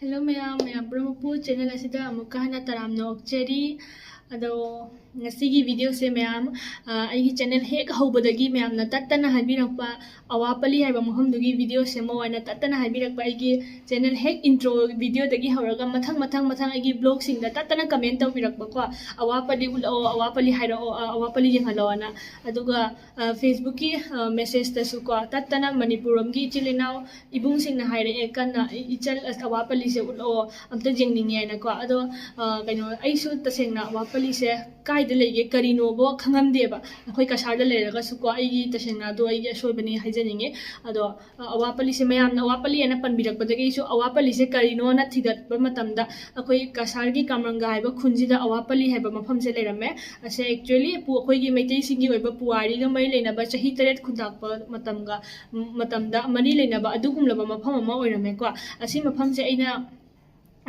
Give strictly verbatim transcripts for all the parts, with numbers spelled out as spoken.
Hello ꯃꯌꯥꯝ, ꯃꯌꯥꯝ ꯄꯨꯝꯅꯃꯛꯄꯨ channel ꯑꯁꯤꯗ ꯑꯃꯨꯛꯀ ꯍꯟꯅ ꯇꯔꯥꯝꯅ ꯑꯣꯛꯆꯔꯤ꯫ ꯑꯗꯣ ꯉꯁꯤꯒꯤ video ꯁꯦ ꯃꯌꯥꯝ, ꯑ, ꯑꯩꯒꯤ channel ꯍꯦꯛ ꯍꯧꯕꯗꯒꯤ ꯃꯌꯥꯝꯅ ꯇꯠꯇꯅ ꯍꯥꯏꯕꯤꯔꯛꯄ ꯑꯋꯥ ꯄꯜꯂꯤ ꯍꯥꯏꯕ ꯃꯐꯝꯗꯨꯒꯤ video ꯁꯦꯝꯃꯣ ꯍꯥꯏꯅ ꯇꯠꯇꯅ ꯍꯥꯏꯕꯤꯔꯛꯄ, ꯑꯩꯒꯤ channel ꯍꯦꯛ intro video ꯗꯒꯤ ꯍꯧꯔꯒ ꯃꯊꯪ ꯃꯊꯪ ꯃꯊꯪ ꯑꯩꯒꯤ vlog ꯁꯤꯡꯗ ꯇꯠꯇꯅ comment ꯇꯧꯕꯤꯔꯛꯄꯀꯣ, "ꯑꯋꯥ ꯄꯜꯂꯤ ꯎꯠꯂꯛꯑꯣ, ꯑꯋꯥ ꯄꯜꯂꯤ ꯍꯥꯏꯔꯛꯑꯣ, ꯑ, ꯑꯋꯥ ꯄꯜꯂꯤ ꯌꯦꯡꯍꯜꯂꯛꯑꯣꯅ"꯫ ꯑꯗꯨꯒ, ꯑ, Facebook ꯀꯤ, ꯑ, message ꯇꯁꯨ ꯀꯣ, ꯇꯠꯇꯅ ꯃꯅꯤꯄꯨꯔ ꯂꯣꯝꯒꯤ ꯏꯆꯤꯜ ꯏꯅꯥꯎ ꯏꯕꯨꯡꯁꯤꯡꯅ ꯍꯥꯏꯔꯛꯑꯦ ꯀꯟꯅ, "ꯏ-, ꯏꯆꯜ ꯑꯁ ꯑꯋꯥ ꯄꯜꯂꯤꯁꯦ ꯎꯠꯂꯛꯑꯣ, ꯑꯝꯇ ꯌꯦꯡꯅꯤꯡꯉꯦ" ꯍꯥꯏꯅꯀꯣ꯫ ꯑꯗꯣ, ꯑ, ꯀꯩꯅꯣ, ꯑꯩꯁꯨ ꯇꯁꯦꯡꯅ ꯑꯋꯥ ꯄꯜꯂꯤꯁꯦ ꯀꯥꯏꯗ ꯂꯩꯒꯦ, ꯀꯔꯤꯅꯣꯕꯣ ꯈꯪꯉꯝꯗꯦꯕ꯫ ꯑꯩꯈꯣꯏ ꯀꯁꯥꯔꯗ ꯂꯩꯔꯒꯁꯨꯀꯣ, ꯑꯩꯒꯤ ꯇꯁꯦꯡꯅ ꯑꯗꯣ ꯑꯩꯒꯤ ꯑꯁꯣꯏꯕꯅꯤ ꯍꯥꯏꯖꯅꯤꯡꯉꯤ꯫ ꯑꯗꯣ, ꯑ, ꯑꯋꯥ ꯄꯜꯂꯤꯁꯦ ꯃꯌꯥꯝꯅ ꯑꯋꯥ ꯄꯜꯂꯤ ꯍꯥꯏꯅ ꯄꯟꯕꯤꯔꯛꯄꯗꯒꯤ ꯑꯩꯁꯨ ꯑꯋꯥ ꯄꯜꯂꯤꯁꯦ ꯀꯔꯤꯅꯣꯅ ꯊꯤꯒꯠꯄ ꯃꯇꯝꯗ, ꯑꯩꯈꯣꯏ ꯀꯁꯥꯔꯒꯤ ꯀꯥꯝꯔꯪꯒ ꯍꯥꯏꯕ ꯈꯨꯟꯁꯤꯗ ꯑꯋꯥ ꯄꯜꯂꯤ ꯍꯥꯏꯕ ꯃꯐꯝꯁꯦ ꯂꯩꯔꯝꯃꯦ꯫ ꯑꯁꯦ actually ꯄꯨ-, ꯑꯩꯈꯣꯏꯒꯤ ꯃꯩꯇꯩꯁꯤꯡꯒꯤ ꯑꯣꯏꯕ ꯄꯨꯋꯥꯔꯤꯒ ꯃꯔꯤ ꯂꯩꯅꯕ ꯆꯍꯤ ꯇꯔꯦꯠ ꯈꯨꯟꯇꯥꯛꯄ ꯃꯇꯝꯒ, ꯃꯇꯝꯗ ꯃꯔꯤ ꯂꯩꯅꯕ ꯑꯗꯨꯒꯨꯝꯂꯕ ꯃꯐꯝ ꯑꯃ ꯑꯣꯏꯔꯝꯃꯦꯀꯣ꯫ ꯑꯁꯤ ꯃꯐꯝꯁꯦ ꯑꯩꯅ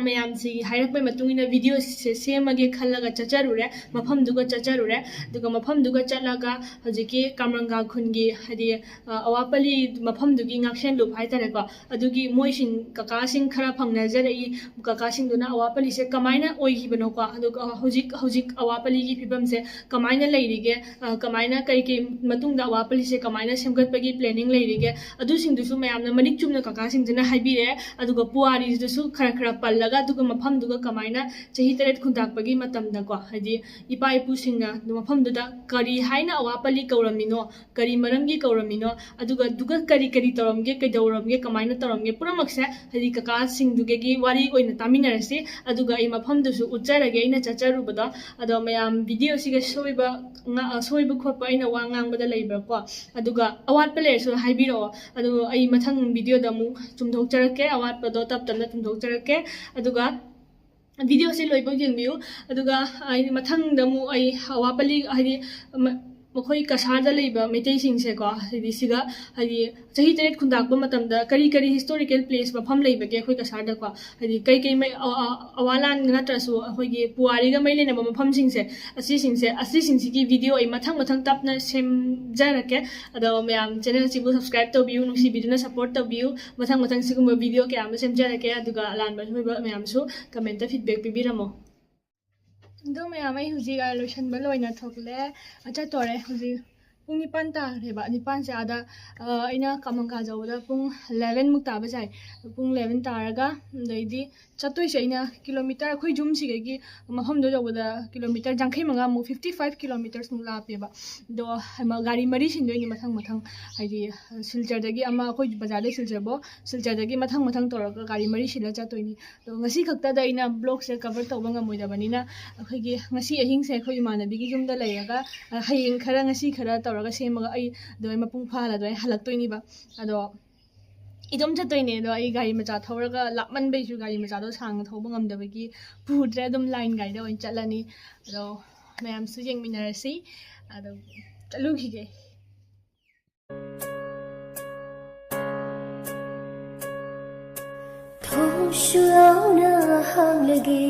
ꯃꯌꯥꯝꯁꯤꯒꯤ ꯍꯥꯏꯔꯛꯄꯩ ꯃꯇꯨꯡ ꯏꯟꯅ video ꯁꯦ ꯁꯦꯝꯃꯒꯦ ꯈꯜꯂꯒ ꯆꯠꯆꯔꯨꯔꯦ, ꯃꯐꯝꯗꯨꯒ ꯆꯠꯆꯔꯨꯔꯦ꯫ ꯑꯗꯨꯒ ꯃꯐꯝꯗꯨꯒ ꯆꯠꯂꯒ ꯍꯧꯖꯤꯛꯀꯤ ꯀꯥꯝꯔꯪꯒ ꯈꯨꯟꯒꯤ, ꯍꯥꯏꯗꯤ, ꯑ, ꯑꯋꯥ ꯄꯜꯂꯤ ꯃꯐꯝꯗꯨꯒꯤ ꯉꯥꯛꯁꯦꯟ ꯂꯨꯞ ꯍꯥꯏꯇꯥꯔꯦꯀꯣ, ꯑꯗꯨꯒꯤ ꯃꯣꯏꯁꯤꯡ, ꯀꯀꯥꯁꯤꯡ ꯈꯔ ꯐꯪꯅꯖꯔꯛꯏ꯫ ꯀꯀꯥꯁꯤꯡꯗꯨꯅ ꯑꯋꯥ ꯄꯜꯂꯤꯁꯦ ꯀꯃꯥꯏꯅ ꯑꯣꯏꯈꯤꯕꯅꯣꯀꯣ, ꯑꯗꯨꯒ ꯍꯧꯖꯤꯛ, ꯍꯧꯖꯤꯛ ꯑꯋꯥ ꯄꯜꯂꯤꯒꯤ ꯐꯤꯕꯝꯁꯦ ꯀꯃꯥꯏꯅ ꯂꯩꯔꯤꯒꯦ, ꯑ, ꯀꯃꯥꯏꯅ, ꯀꯔꯤ ꯀꯔꯤ ꯃꯇꯨꯡꯗ ꯑꯋꯥ ꯄꯜꯂꯤꯁꯦ ꯀꯃꯥꯏꯅ ꯁꯦꯝꯒꯠꯄꯒꯤ planning ꯂꯩꯔꯤꯒꯦ, ꯑꯗꯨꯁꯤꯡꯗꯨꯁꯨ ꯃꯌꯥꯝꯅ ꯃꯔꯤꯛ ꯆꯨꯝꯅ ꯀꯀꯥꯁꯤꯡꯗꯨꯅ ꯍꯥꯏꯕꯤꯔꯦ꯫ ꯑꯗꯨꯒ ꯄꯨꯋꯥꯔꯤꯗꯨꯁꯨ ꯈꯔ ꯈꯔ ꯄꯜꯂꯒ, ꯑꯗꯨꯒ ꯃꯐꯝꯗꯨꯒ ꯀꯃꯥꯏꯅ ꯆꯍꯤ ꯇꯔꯦꯠ ꯈꯨꯟꯇꯥꯛꯄꯒꯤ ꯃꯇꯝꯗꯀꯣ, ꯍꯥꯏꯗꯤ ꯏꯄꯥ ꯏꯄꯨꯁꯤꯡꯅ ꯃꯐꯝꯗꯨꯗ ꯀꯔꯤ ꯍꯥꯏꯅ ꯑꯋꯥ ꯄꯜꯂꯤ ꯀꯧꯔꯝꯃꯤꯅꯣ, ꯀꯔꯤ ꯃꯔꯝꯒꯤ ꯀꯧꯔꯝꯃꯤꯅꯣ, ꯑꯗꯨꯒ, ꯑꯗꯨꯒ ꯀꯔꯤ ꯀꯔꯤ ꯇꯧꯔꯝꯒꯦ, ꯀꯩꯗꯧꯔꯝꯒꯦ, ꯀꯃꯥꯏꯅ ꯇꯧꯔꯝꯒꯦ, ꯄꯨꯝꯅꯃꯛꯁꯦ ꯍꯥꯏꯗꯤ ꯀꯀꯥꯁꯤꯡꯗꯨꯒꯤ ꯋꯥꯔꯤ ꯑꯣꯏꯅ ꯇꯥꯃꯤꯟꯅꯔꯁꯤ꯫ ꯑꯗꯨꯒ ꯑꯩ ꯃꯐꯝꯗꯨꯁꯨ ꯎꯠꯆꯔꯒꯦ ꯑꯩꯅ ꯆꯠꯆꯔꯨꯕꯗꯣ꯫ ꯑꯗꯣ ꯃꯌꯥꯝ video ꯁꯤꯒ ꯁꯣꯏꯕ, ꯉꯥ-, ꯁꯣꯏꯕ ꯈꯣꯠꯄ ꯑꯩꯅ ꯋꯥ ꯉꯥꯡꯕꯗ ꯂꯩꯕ꯭ꯔꯥꯀꯣ? ꯑꯗꯨꯒ ꯑꯋꯥꯠꯄ ꯂꯩꯔꯁꯨ ꯍꯥꯏꯕꯤꯔꯛꯑꯣ꯫ ꯑꯗꯨ ꯑꯩ ꯃꯊꯪ video ꯗ ꯑꯃꯨꯛ ꯆꯨꯝꯊꯣꯛꯆꯔꯛꯀꯦ, ꯑꯋꯥꯠꯄꯗꯣ ꯇꯞ ꯇꯞꯅ ꯆꯨꯝꯊꯣꯛꯆꯔꯛꯀꯦ꯫ ꯑꯗꯨꯒ video ꯁꯦ ꯂꯣꯏꯕꯧ ꯌꯦꯡꯕꯤꯌꯨ꯫ ꯑꯗꯨꯒ ꯑꯩ ꯃꯊꯪꯗ ꯑꯃꯨꯛ ꯑꯩ ꯑꯋꯥ ꯄꯜꯂꯤ, ꯍꯥꯏꯗꯤ, ꯃ-, ꯃꯈꯣꯏ ꯀꯁꯥꯔꯗ ꯂꯩꯕ ꯃꯩꯇꯩꯁꯤꯡꯁꯦꯀꯣ, ꯍꯥꯏꯗꯤ ꯁꯤꯗ, ꯍꯥꯏꯗꯤ ꯆꯍꯤ ꯇꯔꯦꯠ ꯈꯨꯟꯗꯥꯛꯄ ꯃꯇꯝꯗ ꯀꯔꯤ ꯀꯔꯤ historical place ꯃꯐꯝ ꯂꯩꯕꯒꯦ ꯑꯩꯈꯣꯏ ꯀꯁꯥꯔꯗꯀꯣ, ꯍꯥꯏꯗꯤ ꯀꯩ ꯀꯩ ꯃꯩ-, ꯑ-, ꯑ-, ꯑꯋꯥ ꯂꯥꯟ ꯅꯠꯇ꯭ꯔꯁꯨ ꯑꯩꯈꯣꯏꯒꯤ ꯄꯨꯋꯥꯔꯤꯒ ꯃꯔꯤ ꯂꯩꯅꯕ ꯃꯐꯝꯁꯤꯡꯁꯦ, ꯑꯁꯤꯁꯤꯡꯁꯦ, ꯑꯁꯤꯁꯤꯡꯁꯤꯒꯤ video ꯑꯩ ꯃꯊꯪ ꯃꯊꯪ ꯇꯞꯅ ꯁꯦꯝꯖꯔꯛꯀꯦ꯫ ꯑꯗꯣ ꯃꯌꯥꯝ channel ꯑꯁꯤꯕꯨ subscribe ꯇꯧꯕꯤꯌꯨ, ꯅꯨꯡꯁꯤꯕꯤꯗꯨꯅ support ꯇꯧꯕꯤꯌꯨ꯫ ꯃꯊꯪ ꯃꯊꯪ ꯁꯤꯒꯨꯝꯕ video ꯀꯌꯥ ꯑꯃ ꯁꯦꯝꯖꯔꯛꯀꯦ, ꯑꯗꯨꯒ ꯑꯔꯥꯟꯕ ꯑꯁꯣꯏꯕ ꯃꯌꯥꯝꯁꯨ comment feedback ꯄꯤꯕꯤꯔꯝꯃꯣ꯫ ꯑꯗꯨ ꯃꯌꯥꯝ, ꯑꯩ ꯍꯧꯖꯤꯛ, ꯑ, ꯂꯣꯏꯁꯟꯕ ꯂꯣꯏꯅ ꯊꯣꯛꯂꯦ꯫ ꯑ, ꯆꯠꯇꯣꯔꯦ꯫ ꯍꯧꯖꯤꯛ ꯄꯨꯡ ꯅꯤꯄꯥꯟ ꯇꯥꯈ꯭ꯔꯦꯕ꯫ ꯅꯤꯄꯥꯟꯁꯦ ꯑꯥꯗ, ꯑ, ꯑꯩꯅ ꯀꯥꯃꯪꯒꯥ ꯌꯧꯕꯗ ꯄꯨꯡ eleven ꯃꯨꯛ ꯇꯥꯕ ꯁꯥꯏ꯫ ꯄꯨꯡ eleven ꯇꯥꯔꯒ, ꯑꯗꯩꯗꯤ ꯆꯠꯇꯣꯏꯁꯦ ꯑꯩꯅ kilometre, ꯑꯩꯈꯣꯏ ꯌꯨꯝꯁꯤꯗꯒꯤ ꯃꯐꯝꯗꯣ ꯌꯧꯕꯗ kilometre ꯌꯥꯡꯈꯩ ꯃꯉꯥꯃꯨꯛ, fifty five kilometres ꯃꯨꯛ ꯂꯥꯞꯄꯦꯕ꯫ ꯑꯗꯣ ꯍꯩꯃ, ꯒꯥꯔꯤ ꯃꯔꯤ ꯁꯤꯟꯗꯣꯏꯅꯤ ꯃꯊꯪ ꯃꯊꯪ꯫ ꯍꯥꯏꯗꯤ ꯁꯤꯜꯆꯔꯗꯒꯤ ꯑꯃ, ꯑꯩꯈꯣꯏ ꯕꯖꯥꯔꯗꯩ ꯁꯤꯜꯆꯔꯐꯥꯎ, ꯁꯤꯜꯆꯔꯗꯒꯤ ꯃꯊꯪ ꯃꯊꯪ ꯇꯧꯔꯒ ꯒꯥꯔꯤ ꯃꯔꯤ ꯁꯤꯜꯂ ꯆꯠꯇꯣꯏꯅꯤ꯫ ꯑꯗꯣ ꯉꯁꯤ ꯈꯛꯇꯗ ꯑꯩꯅ vlogꯁꯦ cover ꯇꯧꯕ ꯉꯝꯃꯣꯏꯗꯕꯅꯤꯅ, ꯑꯩꯈꯣꯏꯒꯤ ꯉꯁꯤ ꯑꯍꯤꯡꯁꯦ ꯑꯩꯈꯣꯏ ꯏꯃꯥꯟꯅꯕꯤꯒꯤ ꯌꯨꯝꯗ ꯂꯩꯔꯒ, ꯑ, ꯍꯌꯦꯡ ꯈꯔ, ꯉꯁꯤ ꯈꯔ ꯇꯧꯔꯒ ꯁꯦꯝꯃꯒ ꯑꯩ ꯑꯗꯨꯃꯥꯏꯅ ꯃꯄꯨꯡ ꯐꯥꯍꯜꯂ ꯑꯗꯨꯃꯥꯏꯅ ꯍꯜꯂꯛꯇꯣꯏꯅꯤꯕ꯫ ꯑꯗꯣ ꯏꯇꯣꯝ ꯆꯠꯇꯣꯏꯅꯦ꯫ ꯑꯗꯣ ꯑꯩ ꯒꯥꯔꯤ ꯃꯆꯥ ꯊꯧꯔꯒ, ꯂꯥꯞꯃꯟꯕꯩꯁꯨ ꯒꯥꯔꯤ ꯃꯆꯥꯗꯣ ꯁꯥꯡꯅ ꯊꯧꯕ ꯉꯝꯗꯕꯒꯤ ꯄꯨꯗ꯭ꯔꯦ꯫ ꯑꯗꯨꯝ line ꯒꯥꯔꯤꯗ ꯑꯣꯏꯅ ꯆꯠꯂꯅꯤ꯫ ꯑꯗꯣ ꯃꯌꯥꯝꯁꯨ ꯌꯦꯡꯃꯤꯟꯅꯔꯁꯤ꯫ ꯑꯗꯣ ꯆꯠꯂꯨꯈꯤꯒꯦ꯫ ꯊꯣꯡꯁꯨ ꯂꯥꯎꯅ ꯍꯥꯡꯂꯒꯦ,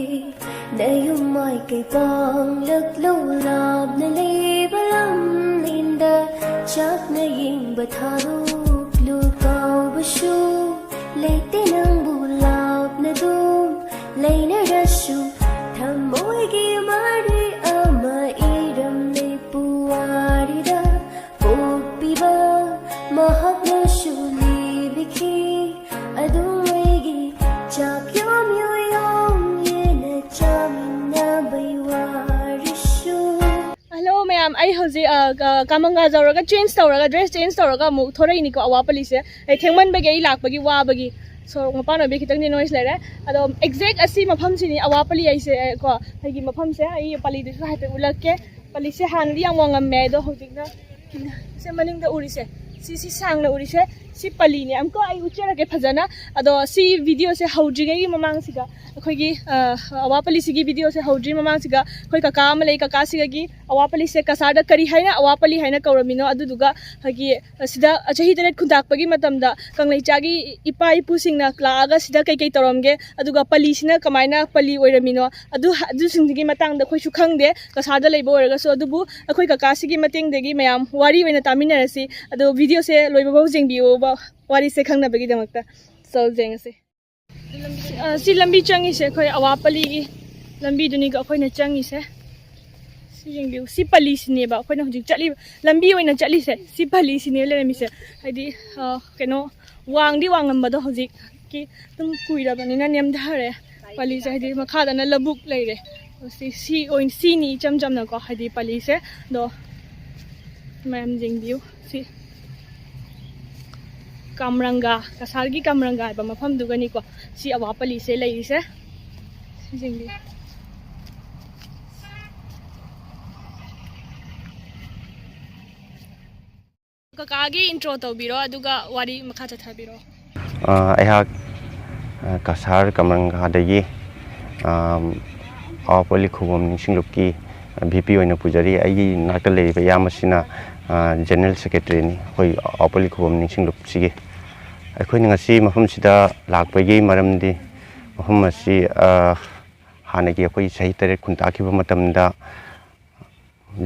ꯅꯌꯨꯝ ꯃꯥꯏꯀꯩ ꯄꯥꯡꯂꯛꯂꯣ, ꯂꯥꯞꯅ ꯂꯩꯕ ꯂꯝꯂꯦꯟꯗ ꯆꯥꯛꯅ ꯌꯦꯡꯕ ꯊꯥꯗꯣꯛꯂꯨ꯫ ꯀꯥꯎꯕꯁꯨ ꯂꯩꯇꯦ ꯅꯪꯕꯨ ꯂꯥꯞꯅ ꯑꯗꯨꯝ ꯂꯩꯅꯔꯁꯨ, ꯊꯃꯣꯏꯒꯤ ꯃꯔꯤ ꯑꯃ ꯏꯔꯝꯂꯦ ꯄꯨꯋꯥꯔꯤꯗ꯫ ꯄꯣꯛꯄꯤꯕ ꯃꯍꯥꯛꯅꯁꯨ ꯂꯤꯕꯤꯈꯤ ꯑꯗꯨꯝ ꯑꯩꯒꯤ ꯆꯥꯛ ꯌꯣꯝ ꯌꯣꯌꯣꯝ ꯌꯦꯅ ꯆꯥꯃꯤꯟꯅꯕꯩ ꯋꯥꯔꯤꯁꯨ꯫ Hello ꯃꯌꯥꯝ, ꯑꯩ ꯍꯧꯖꯤꯛ, ꯑ, ꯀ-, ꯀꯥꯃꯪꯒꯥ ꯌꯧꯔꯒ change ꯇꯧꯔꯒ, dress change ꯇꯧꯔꯒ ꯑꯃꯨꯛ ꯊꯣꯔꯛꯏꯅꯤꯀꯣ ꯑꯋꯥꯄꯜꯂꯤꯁꯦ꯫ ꯑꯩ ꯊꯦꯡꯃꯟꯕꯒꯤ ꯑꯩ ꯂꯥꯛꯄꯒꯤ ꯋꯥꯕꯒꯤ꯫ ꯁꯣꯔꯣꯛ ꯃꯄꯥꯟ ꯑꯣꯏꯕꯒꯤ ꯈꯤꯇꯪꯗꯤ noise ꯂꯩꯔꯦ꯫ ꯑꯗꯣ exact ꯑꯁꯤ ꯃꯐꯝꯁꯤꯅꯤ ꯑꯋꯥꯄꯜꯂꯤ ꯍꯥꯏꯁꯦ ꯀꯣ꯫ ꯑꯩꯒꯤ ꯃꯐꯝꯁꯦ, ꯑꯩ ꯄꯜꯂꯤꯗꯨꯁꯨ ꯍꯥꯏꯐꯦꯠ ꯎꯠꯂꯛꯀꯦ꯫ ꯄꯜꯂꯤꯁꯦ ꯍꯥꯟꯅꯗꯤ ꯌꯥꯝ ꯋꯥꯡꯉꯝꯃꯦ, ꯑꯗꯣ ꯍꯧꯖꯤꯛꯅ ꯁꯦ ꯃꯅꯤꯡꯗ ꯎꯔꯤꯁꯦ, ꯁꯤ, ꯁꯤ ꯁꯥꯡꯅ ꯎꯔꯤꯁꯦ, ꯁꯤ ꯄꯂꯤꯅꯦ꯫ ꯑꯃꯨꯛꯀ ꯑꯩ ꯎꯠꯆꯔꯛꯀꯦ ꯐꯖꯅ꯫ ꯑꯗꯣ ꯁꯤ ꯚꯤꯗꯤꯑꯣꯁꯦ ꯍꯧꯗ꯭ꯔꯤꯉꯩꯒꯤ ꯃꯃꯥꯡꯁꯤꯒ, ꯑꯩꯈꯣꯏꯒꯤ ꯑꯋꯥ ꯄꯂꯤꯁꯤꯒꯤ ꯚꯤꯗꯤꯑꯣꯁꯦ ꯍꯧꯗ꯭ꯔꯤ ꯃꯃꯥꯡꯁꯤꯒ, ꯑꯩꯈꯣꯏ ꯀꯀꯥ ꯑꯃ ꯂꯩ꯫ ꯀꯀꯥꯁꯤꯒꯤ ꯑꯋꯥ ꯄꯂꯤꯁꯦ ꯀꯁꯥꯔꯗ ꯀꯔꯤ ꯍꯥꯏꯅ ꯑꯋꯥ ꯄꯂꯤ ꯍꯥꯏꯅ ꯀꯧꯔꯝꯃꯤꯅꯣ, ꯑꯗꯨꯗꯨꯒ ꯑꯩꯈꯣꯏꯒꯤ ꯁꯤꯗ ꯆꯍꯤ ꯇꯔꯦꯠ ꯈꯨꯟꯇꯥꯛꯄꯒꯤ ꯃꯇꯝꯗ ꯀꯪꯂꯩꯆꯥꯒꯤ ꯏꯄꯥ ꯏꯄꯨꯁꯤꯡꯅ ꯂꯥꯛꯑꯒ ꯁꯤꯗ ꯀꯩꯀꯩ ꯇꯧꯔꯝꯒꯦ, ꯑꯗꯨꯒ ꯄꯂꯤꯁꯤꯅ ꯀꯃꯥꯏꯅ ꯄꯂꯤ ꯑꯣꯏꯔꯝꯃꯤꯅꯣ, ꯑꯗꯨ ꯑꯗꯨꯁꯤꯡꯁꯤꯒꯤ ꯃꯇꯥꯡꯗ ꯑꯩꯈꯣꯏꯁꯨ ꯈꯪꯗꯦ ꯀꯁꯥꯔꯗ ꯂꯩꯕ ꯑꯣꯏꯔꯒꯁꯨ꯫ ꯑꯗꯨꯕꯨ ꯑꯩꯈꯣꯏ ꯀꯀꯥꯁꯤꯒꯤ ꯃꯇꯦꯡꯗꯒꯤ ꯃꯌꯥꯝ ꯋꯥꯔꯤ ꯑꯣꯏꯅ ꯇꯥꯃꯤꯟꯅꯔꯁꯤ꯫ ꯑꯗꯣ ꯚꯤꯗꯤꯑꯣꯁꯦ ꯂꯣꯏꯕꯐꯥꯎ ꯌꯦꯡꯕꯤꯌꯣꯕ, ꯋꯥꯔꯤꯁꯦ ꯈꯪꯅꯕꯒꯤꯗꯃꯛꯇ꯫ So, ꯌꯦꯡꯉꯁꯤ꯫ ꯑ, ꯁꯤ ꯂꯝꯕꯤ ꯆꯪꯉꯤꯁꯦ ꯑꯩꯈꯣꯏ ꯑꯋꯥꯄꯜꯂꯤꯒꯤ ꯂꯝꯕꯤꯗꯨꯅꯤꯀꯣ ꯑꯩꯈꯣꯏꯅ ꯆꯪꯉꯤꯁꯦ꯫ ꯁꯤ ꯌꯦꯡꯕꯤꯌꯨ, ꯁꯤ ꯄꯜꯂꯤꯁꯤꯅꯦꯕ ꯑꯩꯈꯣꯏꯅ ꯍꯧꯖꯤꯛ ꯆꯠꯂꯤꯕ ꯂꯝꯕꯤ ꯑꯣꯏꯅ ꯆꯠꯂꯤꯁꯦ꯫ ꯁꯤ ꯄꯜꯂꯤꯁꯤꯅꯦ ꯂꯩꯔꯝꯃꯤꯁꯦ꯫ ꯍꯥꯏꯗꯤ, ꯑ, ꯀꯩꯅꯣ, ꯋꯥꯡꯗꯤ ꯋꯥꯡꯉꯝꯕꯗꯣ ꯍꯧꯖꯤꯛꯀꯤ ꯑꯗꯨꯝ ꯀꯨꯏꯔꯕꯅꯤꯅ ꯅꯦꯝꯊꯔꯦ꯫ ꯄꯜꯂꯤꯁꯦ ꯍꯥꯏꯗꯤ ꯃꯈꯥꯗꯅ ꯂꯧꯕꯨꯛ ꯂꯩꯔꯦ꯫ ꯁꯤ, ꯁꯤ ꯑꯣꯏꯅ, ꯁꯤꯅꯤ ꯏꯆꯝ ꯆꯝꯅꯀꯣ, ꯍꯥꯏꯗꯤ ꯄꯜꯂꯤꯁꯦ꯫ ꯑꯗꯣ ꯃꯌꯥꯝ ꯌꯦꯡꯕꯤꯌꯨ꯫ ꯁꯤ ꯀꯥꯝꯔꯪꯒꯥ, ꯀꯁꯥꯔꯒꯤ ꯀꯥꯝꯔꯪꯒꯥ ꯍꯥꯏꯕ ꯃꯐꯝꯗꯨꯒꯅꯤꯀꯣ꯫ ꯁꯤ ꯑꯋꯥ ꯄꯜꯂꯤꯁꯦ ꯂꯩꯔꯤꯁꯦ꯫ ꯁꯤ ꯌꯦꯡꯕꯤꯌꯨ꯫ ꯀꯀꯥꯒꯤ ꯏꯟꯇ꯭ꯔꯣ ꯇꯧꯕꯤꯔꯣ, ꯑꯗꯨꯒ ꯋꯥꯔꯤ ꯃꯈꯥ ꯆꯠꯊꯕꯤꯔꯣ꯫ ꯑ, ꯑꯩꯍꯥꯛ, ꯑ, ꯀꯁꯥꯔ ꯀꯃꯔꯪꯒꯥꯗꯒꯤ, ꯑ, ꯑꯋꯥꯄꯜꯂꯤ ꯈꯨꯕꯝ ꯅꯤꯡꯁꯤꯡꯂꯨꯞꯀꯤ ꯚꯤ ꯄꯤ ꯑꯣꯏꯅ ꯄꯨꯖꯔꯤ꯫ ꯑꯩꯒꯤ ꯅꯥꯛꯇ ꯂꯩꯔꯤꯕ ꯏꯌꯥꯝꯕꯁꯤꯅ, ꯑ, ꯖꯦꯅꯔꯦꯜ ꯁꯦꯀ꯭ꯔꯦꯇꯔꯤꯅꯤ ꯑꯩꯈꯣꯏ ꯑꯋꯥꯄꯜꯂꯤ ꯈꯨꯕꯝ ꯅꯤꯡꯁꯤꯡꯂꯨꯞꯁꯤꯒꯤ꯫ ꯑꯩꯈꯣꯏꯅ ꯉꯁꯤ ꯃꯐꯝꯁꯤꯗ ꯂꯥꯛꯄꯒꯤ ꯃꯔꯝꯗꯤ ꯃꯐꯝ ꯑꯁꯤ, ꯑ, ꯍꯥꯟꯅꯒꯤ ꯑꯩꯈꯣꯏ ꯆꯍꯤ ꯇꯔꯦꯠ ꯈꯨꯟꯇꯥꯛꯈꯤꯕ ꯃꯇꯝꯗ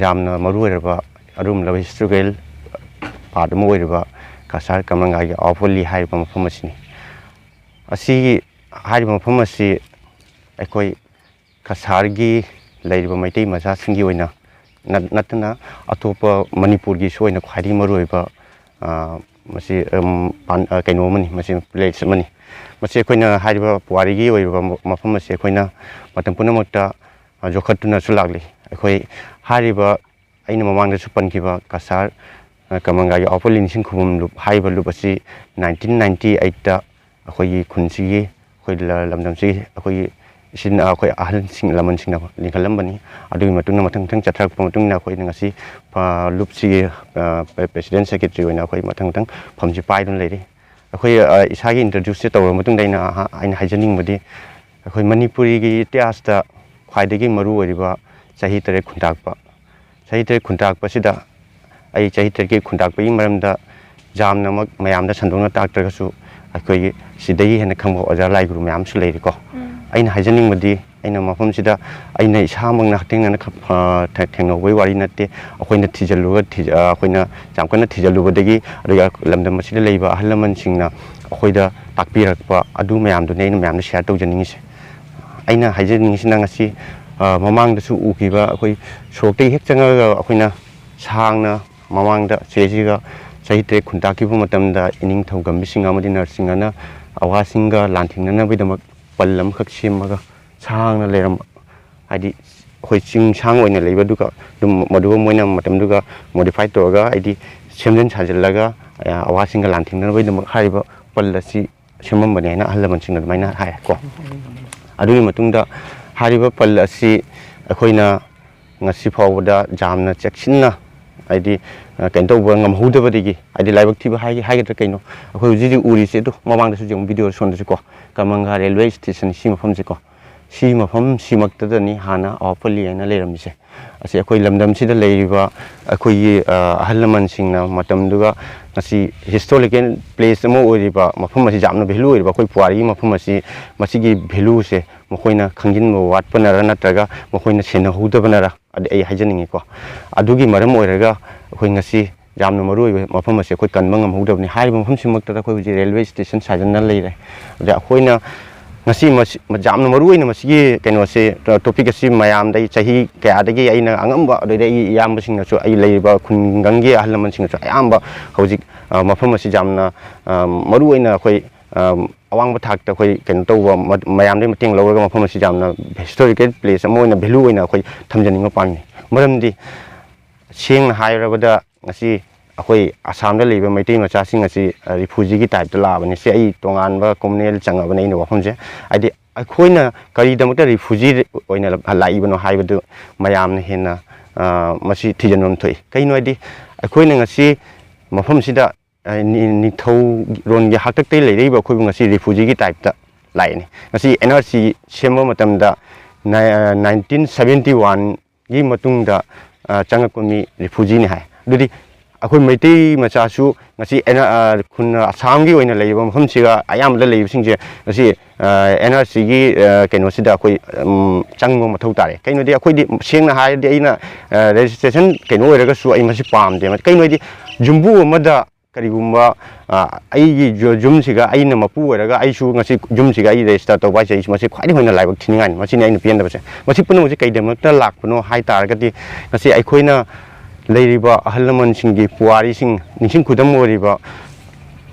ꯌꯥꯝꯅ ꯃꯔꯨ ꯑꯣꯏꯔꯕ ꯑꯗꯨꯒꯨꯝꯂꯕ ꯍꯤꯁꯇꯣꯔꯤꯀꯦꯜ ꯄꯥꯔꯠ ꯑꯃ ꯑꯣꯏꯔꯤꯕ ꯀꯁꯥꯔ ꯀꯃꯔꯪꯒꯥꯒꯤ ꯑꯋꯥꯄꯜꯂꯤ ꯍꯥꯏꯔꯤꯕ ꯃꯐꯝ ꯑꯁꯤꯅꯤ꯫ ꯑꯁꯤꯒꯤ ꯍꯥꯏꯔꯤꯕ ꯃꯐꯝ ꯑꯁꯤ ꯑꯩꯈꯣꯏ ꯀꯁꯥꯔꯒꯤ ꯂꯩꯔꯤꯕ ꯃꯩꯇꯩ ꯃꯆꯥꯁꯤꯡꯒꯤ ꯑꯣꯏꯅ ꯅꯠ-, ꯅꯠꯇꯅ ꯑꯇꯣꯞꯄ ꯃꯅꯤꯄꯨꯔꯒꯤꯁꯨ ꯑꯣꯏꯅ ꯈ꯭ꯋꯥꯏꯗꯒꯤ ꯃꯔꯨꯑꯣꯏꯕ, ꯑ, ꯃꯁꯤ, ꯎꯝ, ꯄꯥꯟ-, ꯑ, ꯀꯩꯅꯣ ꯑꯃꯅꯤ, ꯃꯁꯤ ꯄ꯭ꯂꯦꯁ ꯑꯃꯅꯤ꯫ ꯃꯁꯤ ꯑꯩꯈꯣꯏꯅ ꯍꯥꯏꯔꯤꯕ ꯄꯨꯋꯥꯔꯤꯒꯤ ꯑꯣꯏꯔꯤꯕ ꯃ-, ꯃꯐꯝ ꯑꯁꯤ ꯑꯩꯈꯣꯏꯅ ꯃꯇꯝ ꯄꯨꯝꯅꯃꯛꯇ, ꯑ, ꯌꯣꯛꯈꯠꯇꯨꯅꯁꯨ ꯂꯥꯛꯂꯤ꯫ ꯑꯩꯈꯣꯏ ꯍꯥꯏꯔꯤꯕ ꯑꯩꯅ ꯃꯃꯥꯡꯗꯁꯨ ꯄꯟꯈꯤꯕ ꯀꯁꯥꯔ, ꯑ, ꯀꯃꯔꯪꯒꯥꯒꯤ ꯑꯋꯥꯄꯜꯂꯤ ꯅꯤꯡꯁꯤꯡ ꯈꯨꯕꯝ ꯂꯨꯞ ꯍꯥꯏꯔꯤꯕ ꯂꯨꯞ ꯑꯁꯤ ꯅꯥꯏꯟꯇꯤꯟ ꯅꯥꯏꯟꯇꯤ ꯑꯩꯠꯇ ꯑꯩꯈꯣꯏꯒꯤ ꯈꯨꯟꯁꯤꯒꯤ, ꯑꯩꯈꯣꯏ ꯂ-, ꯂꯝꯗꯝꯁꯤꯒꯤ ꯑꯩꯈꯣꯏꯒꯤ ꯏꯆꯤꯟ, ꯑꯩꯈꯣꯏ ꯑꯍꯜꯁꯤꯡ ꯂꯃꯟꯁꯤꯡꯅ ꯂꯤꯡꯈꯠꯂꯝꯕꯅꯤ꯫ ꯑꯗꯨꯒꯤ ꯃꯇꯨꯡꯗ ꯃꯊꯪ ꯃꯊꯪ ꯆꯠꯊꯔꯛꯄ ꯃꯇꯨꯡ ꯏꯟꯅ ꯑꯩꯈꯣꯏꯅ ꯉꯁꯤ, ꯑ, ꯂꯨꯞꯁꯤꯒꯤ, ꯑ, ꯄ꯭ꯔꯦ-, ꯄ꯭ꯔꯦꯁꯤꯗꯦꯟ ꯁꯦꯀ꯭ꯔꯦꯇꯔꯤ ꯑꯣꯏꯅ ꯑꯩꯈꯣꯏ ꯃꯊꯪ ꯃꯊꯪ ꯐꯝꯁꯤ ꯄꯥꯏꯗꯨꯅ ꯂꯩꯔꯤ꯫ ꯑꯩꯈꯣꯏ, ꯑ, ꯏꯁꯥꯒꯤ ꯏꯟꯇ꯭ꯔꯣꯗ꯭ꯌꯨꯁꯁꯦ ꯇꯧꯔꯕ ꯃꯇꯨꯡꯗ ꯑꯩꯅ ꯑꯍ-, ꯑꯩꯅ ꯍꯥꯏꯖꯅꯤꯡꯕꯗꯤ, ꯑꯩꯈꯣꯏ ꯃꯅꯤꯄꯨꯔꯤꯒꯤ ꯏꯇꯤꯍꯥꯁꯇ ꯈ꯭ꯋꯥꯏꯗꯒꯤ ꯃꯔꯨ ꯑꯣꯏꯔꯤꯕ ꯆꯍꯤ ꯇꯔꯦꯠ ꯈꯨꯟꯇꯥꯛꯄ, ꯆꯍꯤ ꯇꯔꯦꯠ ꯈꯨꯟꯇꯥꯛꯄꯁꯤꯗ ꯑꯩ ꯆꯍꯤ ꯇꯔꯦꯠꯀꯤ ꯈꯨꯟꯇꯥꯛꯄꯒꯤ ꯃꯔꯝꯗ ꯌꯥꯝꯅꯃꯛ ꯃꯌꯥꯝꯗ ꯁꯟꯗꯣꯛꯅ ꯇꯥꯛꯇ꯭ꯔꯒꯁꯨ, ꯑꯩꯈꯣꯏꯒꯤ ꯁꯤꯗꯒꯤ ꯍꯦꯟꯅ ꯈꯪꯕ ꯑꯣꯖꯥ ꯂꯥꯏ ꯒꯨꯔꯨ ꯃꯌꯥꯝ ꯑꯃꯁꯨ ꯂꯩꯔꯤꯀꯣ꯫ ꯎꯝ꯫ ꯑꯩꯅ ꯍꯥꯏꯖꯅꯤꯡꯕꯗꯤ, ꯑꯩꯅ ꯃꯐꯝꯁꯤꯗ ꯑꯩꯅ ꯏꯁꯥꯃꯛꯅ ꯍꯛꯊꯦꯡꯅꯅ ꯈ-, ꯑ, ꯊꯦ-, ꯊꯦꯡꯅꯍꯧꯕꯒꯤ ꯋꯥꯔꯤ ꯅꯠꯇꯦ꯫ ꯑꯩꯈꯣꯏꯅ ꯊꯤꯖꯤꯜꯂꯨꯔꯒ ꯊꯤꯖ-, ꯑ, ꯑꯩꯈꯣꯏꯅ ꯌꯥꯝ ꯀꯟꯅ ꯊꯤꯖꯤꯜꯂꯨꯕꯗꯒꯤ, ꯑꯗꯨꯒ ꯂꯝꯗꯝ ꯑꯁꯤꯗ ꯂꯩꯕ ꯑꯍꯜ ꯂꯃꯟꯁꯤꯡꯅ ꯑꯩꯈꯣꯏꯗ ꯇꯥꯛꯄꯤꯔꯛꯄ ꯑꯗꯨ ꯃꯌꯥꯝꯗꯨꯅꯤ ꯑꯩꯅ ꯃꯌꯥꯝꯗ ꯁꯤꯌꯥꯔ ꯇꯧꯖꯅꯤꯡꯉꯤꯁꯦ꯫ ꯑꯩꯅ ꯍꯥꯏꯖꯅꯤꯡꯉꯤꯁꯤꯅ ꯉꯁꯤ, ꯑ, ꯃꯃꯥꯡꯗꯁꯨ ꯎꯈꯤꯕ ꯑꯩꯈꯣꯏ ꯁꯣꯔꯣꯛꯇꯒꯤ ꯍꯦꯛ ꯆꯪꯉꯛꯑꯒ ꯑꯩꯈꯣꯏꯅ ꯁꯥꯡꯅ ꯃꯃꯥꯡꯗ ꯆꯦꯁꯤꯒ ꯆꯍꯤ ꯇꯔꯦꯠ ꯈꯨꯟꯇꯥꯛꯈꯤꯕ ꯃꯇꯝꯗ ꯏꯅꯤꯡꯊꯧ ꯒꯝꯚꯤꯔ ꯁꯤꯡꯍ ꯑꯃꯗꯤ ꯅꯔꯁꯤꯡꯍꯅ ꯑꯋꯥꯁꯤꯡꯒ ꯂꯥꯟꯊꯦꯡꯅꯅꯕꯒꯤꯗꯃꯛ ꯄꯜ ꯑꯃꯈꯛ ꯁꯦꯝꯃꯒ ꯁꯥꯡꯅ ꯂꯩꯔꯝꯕ, ꯍꯥꯏꯗꯤ ꯑꯩꯈꯣꯏ ꯆꯤꯡꯁꯥꯡ ꯑꯣꯏꯅ ꯂꯩꯕꯗꯨꯒ ꯑꯗꯨꯝ ꯃꯗꯨꯒ ꯃꯣꯏꯅ ꯃꯇꯝꯗꯨꯒ ꯃꯣꯗꯤꯐꯥꯏ ꯇꯧꯔꯒ, ꯍꯥꯏꯗꯤ ꯁꯦꯝꯖꯤꯟ ꯁꯥꯖꯤꯜꯂꯒ, ꯑ, ꯑꯋꯥꯁꯤꯡꯒ ꯂꯥꯟꯊꯦꯡꯅꯅꯕꯒꯤꯗꯃꯛ ꯍꯥꯏꯔꯤꯕ ꯄꯜ ꯑꯁꯤ ꯁꯦꯝꯃꯝꯕꯅꯦ ꯍꯥꯏꯅ ꯑꯍꯜ ꯂꯃꯟꯁꯤꯡꯅ ꯑꯗꯨꯃꯥꯏꯅ ꯍꯥꯏ ꯀꯣ꯫ ꯑꯗꯨꯒꯤ ꯃꯇꯨꯡꯗ ꯍꯥꯏꯔꯤꯕ ꯄꯜ ꯑꯁꯤ ꯑꯩꯈꯣꯏꯅ ꯉꯁꯤ ꯐꯥꯎꯕꯗ ꯌꯥꯝꯅ ꯆꯦꯛꯁꯤꯟꯅ, ꯍꯥꯏꯗꯤ, ꯑ, ꯀꯩꯅꯣ ꯇꯧꯕ ꯉꯝꯍꯧꯗꯕꯗꯒꯤ, ꯍꯥꯏꯗꯤ ꯂꯥꯏꯕꯛ ꯊꯤꯕ ꯍꯥꯏꯒ-, ꯍꯥꯏꯒꯗ꯭ꯔꯥ ꯀꯩꯅꯣ, ꯑꯩꯈꯣꯏ ꯍꯧꯖꯤꯛ ꯍꯧꯖꯤꯛ ꯎꯔꯤꯁꯦ, ꯑꯗꯨ ꯃꯃꯥꯡꯗꯁꯨ ꯌꯦꯡꯉꯨ, ꯚꯤꯗꯤꯑꯣ ꯁꯣꯝꯗꯁꯨ ꯀꯣ, ꯀꯃꯪꯒ ꯔꯦꯜꯋꯦ ꯁ꯭ꯇꯦꯁꯟ ꯁꯤ ꯃꯐꯝꯁꯦ ꯀꯣ, ꯁꯤ ꯃꯐꯝ ꯁꯤꯃꯛꯇꯗꯅꯤ ꯍꯥꯟꯅ ꯑꯋꯥꯄꯜꯂꯤ ꯍꯥꯏꯅ ꯂꯩꯔꯝꯃꯤꯁꯦ꯫ ꯑꯁꯤ ꯑꯩꯈꯣꯏ ꯂꯝꯗꯝꯁꯤꯗ ꯂꯩꯔꯤꯕ ꯑꯩꯈꯣꯏꯒꯤ, ꯑ, ꯑꯍꯜ ꯂꯃꯟꯁꯤꯡꯅ ꯃꯇꯝꯗꯨꯒ ꯉꯁꯤ ꯍꯤꯁꯇꯣꯔꯤꯀꯦꯜ ꯄ꯭ꯂꯦꯁ ꯑꯃ ꯑꯣꯏꯔꯤꯕ ꯃꯐꯝ ꯑꯁꯤ, ꯌꯥꯝꯅ ꯚꯦꯂꯨ ꯑꯣꯏꯔꯤꯕ ꯑꯩꯈꯣꯏ ꯄꯨꯋꯥꯔꯤꯒꯤ ꯃꯐꯝ ꯑꯁꯤ, ꯃꯁꯤꯒꯤ ꯚꯦꯂꯨꯁꯦ ꯃꯈꯣꯏꯅ ꯈꯪꯖꯤꯟꯕ ꯋꯥꯠꯄꯅꯔ ꯅꯠꯇ꯭ꯔꯒ ꯃꯈꯣꯏꯅ ꯁꯦꯟꯅꯍꯧꯗꯕꯅꯔ, ꯑꯗ ꯑꯩ ꯍꯥꯏꯖꯅꯤꯡꯉꯤꯀꯣ꯫ ꯑꯗꯨꯒꯤ ꯃꯔꯝ ꯑꯣꯏꯔꯒ ꯑꯩꯈꯣꯏ ꯉꯁꯤ ꯌꯥꯝꯅ ꯃꯔꯨ ꯑꯣꯏꯕ ꯃꯐꯝ ꯑꯁꯤ ꯑꯩꯈꯣꯏ ꯀꯟꯕ ꯉꯝꯍꯧꯗꯕꯅꯤ꯫ ꯍꯥꯏꯔꯤꯕ ꯃꯐꯝꯁꯤꯃꯛꯇꯗ ꯑꯩꯈꯣꯏ ꯍꯧꯖꯤꯛ ꯔꯦꯜꯋꯦ ꯁ꯭ꯇꯦꯁꯟ ꯁꯥꯖꯟꯅ ꯂꯩꯔꯦ꯫ ꯑꯗ ꯑꯩꯈꯣꯏꯅ ꯉꯁꯤ ꯃꯁꯤ, ꯌꯥꯝꯅ ꯃꯔꯨ ꯑꯣꯏꯅ ꯃꯁꯤꯒꯤ ꯀꯩꯅꯣꯁꯦ, ꯇꯣꯄꯤꯛ ꯑꯁꯤ ꯃꯌꯥꯝꯗ ꯑꯩ ꯆꯍꯤ ꯀꯌꯥꯗꯒꯤ ꯑꯩꯅ ꯑꯉꯝꯕ, ꯑꯗꯩꯗꯤ ꯑꯩ ꯏꯌꯥꯝꯕꯁꯤꯡꯅꯁꯨ, ꯑꯩ ꯂꯩꯔꯤꯕ ꯈꯨꯡꯒꯪꯒꯤ ꯑꯍꯜ ꯂꯃꯟꯁꯤꯡꯅꯁꯨ ꯑꯌꯥꯝꯕ ꯍꯧꯖꯤꯛ, ꯑ, ꯃꯐꯝ ꯑꯁꯤ ꯌꯥꯝꯅ, ꯑ, ꯃꯔꯨ ꯑꯣꯏꯅ ꯑꯩꯈꯣꯏ, ꯑ, ꯑꯋꯥꯡꯕ ꯊꯥꯛꯇ ꯑꯩꯈꯣꯏ ꯀꯩꯅꯣ ꯇꯧꯕ, ꯃ-, ꯃꯌꯥꯝꯗꯒꯤ ꯃꯇꯦꯡ ꯂꯧꯔꯒ ꯃꯐꯝ ꯑꯁꯤ ꯌꯥꯝꯅ ꯍꯤꯁꯇꯣꯔꯤꯀꯦꯜ ꯄ꯭ꯂꯦꯁ ꯑꯃ ꯑꯣꯏꯅ ꯚꯦꯂꯨ ꯑꯣꯏꯅ ꯑꯩꯈꯣꯏ ꯊꯝꯖꯅꯤꯡꯕ ꯄꯥꯝꯃꯤ꯫ ꯃꯔꯝꯗꯤ ꯁꯦꯡꯅ ꯍꯥꯏꯔꯕꯗ, ꯉꯁꯤ ꯑꯩꯈꯣꯏ ꯑꯁꯥꯝꯗ ꯂꯩꯕ ꯃꯩꯇꯩ ꯃꯆꯥꯁꯤꯡ ꯑꯁꯤ, ꯑ, ꯔꯤꯐ꯭ꯌꯨꯖꯤꯒꯤ ꯇꯥꯏꯞꯇ ꯂꯥꯛꯑꯕꯅꯤ꯫ ꯁꯤ ꯑꯩ ꯇꯣꯉꯥꯟꯕ ꯀꯣꯃꯨꯅꯦꯜ ꯆꯪꯉꯕꯅꯤ ꯑꯩꯅ ꯋꯥꯐꯝꯁꯦ꯫ ꯍꯥꯏꯗꯤ, ꯑꯩꯈꯣꯏꯅ ꯀꯔꯤꯗꯃꯛꯇ ꯔꯤꯐ꯭ꯌꯨꯖꯤ ꯑꯣꯏꯅ ꯂꯥꯛꯏꯕꯅꯣ ꯍꯥꯏꯕꯗꯨ ꯃꯌꯥꯝꯅ ꯍꯦꯟꯅ, ꯑ, ꯃꯁꯤ ꯊꯤꯖꯤꯟꯐꯝ ꯊꯣꯛꯏ꯫ ꯀꯩꯅꯣ ꯍꯥꯏꯗꯤ, ꯑꯩꯈꯣꯏꯅ ꯉꯁꯤ ꯃꯐꯝꯁꯤꯗ, ꯑ, ꯅꯤ-, ꯅꯤꯡꯊꯧꯔꯣꯟꯒꯤ ꯍꯥꯛꯇꯛꯇꯒꯤ ꯂꯩꯔꯛꯏꯕ ꯑꯩꯈꯣꯏꯕꯨ ꯉꯁꯤ ꯔꯤꯐ꯭ꯌꯨꯖꯤꯒꯤ ꯇꯥꯏꯞꯇ ꯂꯥꯛꯏꯅꯤ꯫ ꯉꯁꯤ ꯑꯦꯟ ꯑꯥꯔ ꯁꯤ ꯁꯦꯝꯕ ꯃꯇꯝꯗ ꯅꯥꯏ-, ꯑ, ꯅꯥꯏꯟꯇꯤꯟ ꯁꯕꯦꯟꯇꯤ ꯋꯥꯟꯒꯤ ꯃꯇꯨꯡꯗ, ꯑ, ꯆꯪꯉꯛꯄ ꯃꯤ ꯔꯤꯐ꯭ꯌꯨꯖꯤꯅꯤ ꯍꯥꯏ꯫ ꯑꯗꯨꯗꯤ ꯑꯩꯈꯣꯏ ꯃꯩꯇꯩ ꯃꯆꯥꯁꯨ ꯉꯁꯤ ꯑꯦꯟ-, ꯑ, ꯈꯨꯟ ꯑꯁꯥꯝꯒꯤ ꯑꯣꯏꯅ ꯂꯩꯔꯤꯕ ꯃꯐꯝꯁꯤꯒ ꯑꯌꯥꯝꯕꯗ ꯂꯩꯔꯤꯕꯁꯤꯡꯁꯦ ꯉꯁꯤ, ꯑ, ꯑꯦꯟ ꯑꯥꯔ ꯁꯤꯒꯤ, ꯑ, ꯀꯩꯅꯣꯁꯤꯗ ꯑꯩꯈꯣꯏ, ꯎꯝ, ꯆꯪꯕ ꯃꯊꯧ ꯇꯥꯔꯦ꯫ ꯀꯩꯅꯣꯗꯤ ꯑꯩꯈꯣꯏꯗꯤ ꯁꯦꯡꯅ ꯍꯥꯏꯔꯗꯤ ꯑꯩꯅ, ꯑ, ꯔꯦꯖꯤꯁꯇ꯭ꯔꯦꯁꯟ ꯀꯩꯅꯣ ꯑꯣꯏꯔꯒꯁꯨ ꯑꯩ ꯃꯁꯤ ꯄꯥꯝꯗꯦ꯫ ꯀꯩꯅꯣꯗꯤ ꯌꯨꯝꯕꯨ ꯑꯃꯗ ꯀꯔꯤꯒꯨꯝꯕ, ꯑ, ꯑꯩꯒꯤ ꯌꯨ-, ꯌꯨꯝꯁꯤꯒ ꯑꯩꯅ ꯃꯄꯨ ꯑꯣꯏꯔꯒ ꯑꯩꯁꯨ ꯉꯁꯤ ꯌꯨꯝꯁꯤꯒ ꯑꯩ ꯔꯦꯖꯤꯁꯇꯔ ꯇꯧꯕ ꯍꯥꯏꯁꯦ ꯑꯩ ꯃꯁꯤ ꯈ꯭ꯋꯥꯏꯗꯒꯤ ꯍꯦꯟꯅ ꯂꯥꯏꯕꯛ ꯊꯤꯅꯤꯡꯉꯥꯏꯅꯤ꯫ ꯃꯁꯤꯅꯤ ꯑꯩꯅ ꯄꯦꯟꯗꯕꯁꯦ꯫ ꯃꯁꯤ ꯄꯨꯝꯅꯃꯛꯁꯦ ꯀꯩꯗꯃꯛꯇ ꯂꯥꯛꯄꯅꯣ ꯍꯥꯏ ꯇꯥꯔꯒꯗꯤ ꯉꯁꯤ ꯑꯩꯈꯣꯏꯅ ꯂꯩꯔꯤꯕ ꯑꯍꯜ ꯂꯃꯟꯁꯤꯡꯒꯤ ꯄꯨꯋꯥꯔꯤꯁꯤꯡ ꯅꯤꯡꯁꯤꯡ ꯈꯨꯗꯝ ꯑꯣꯏꯔꯤꯕ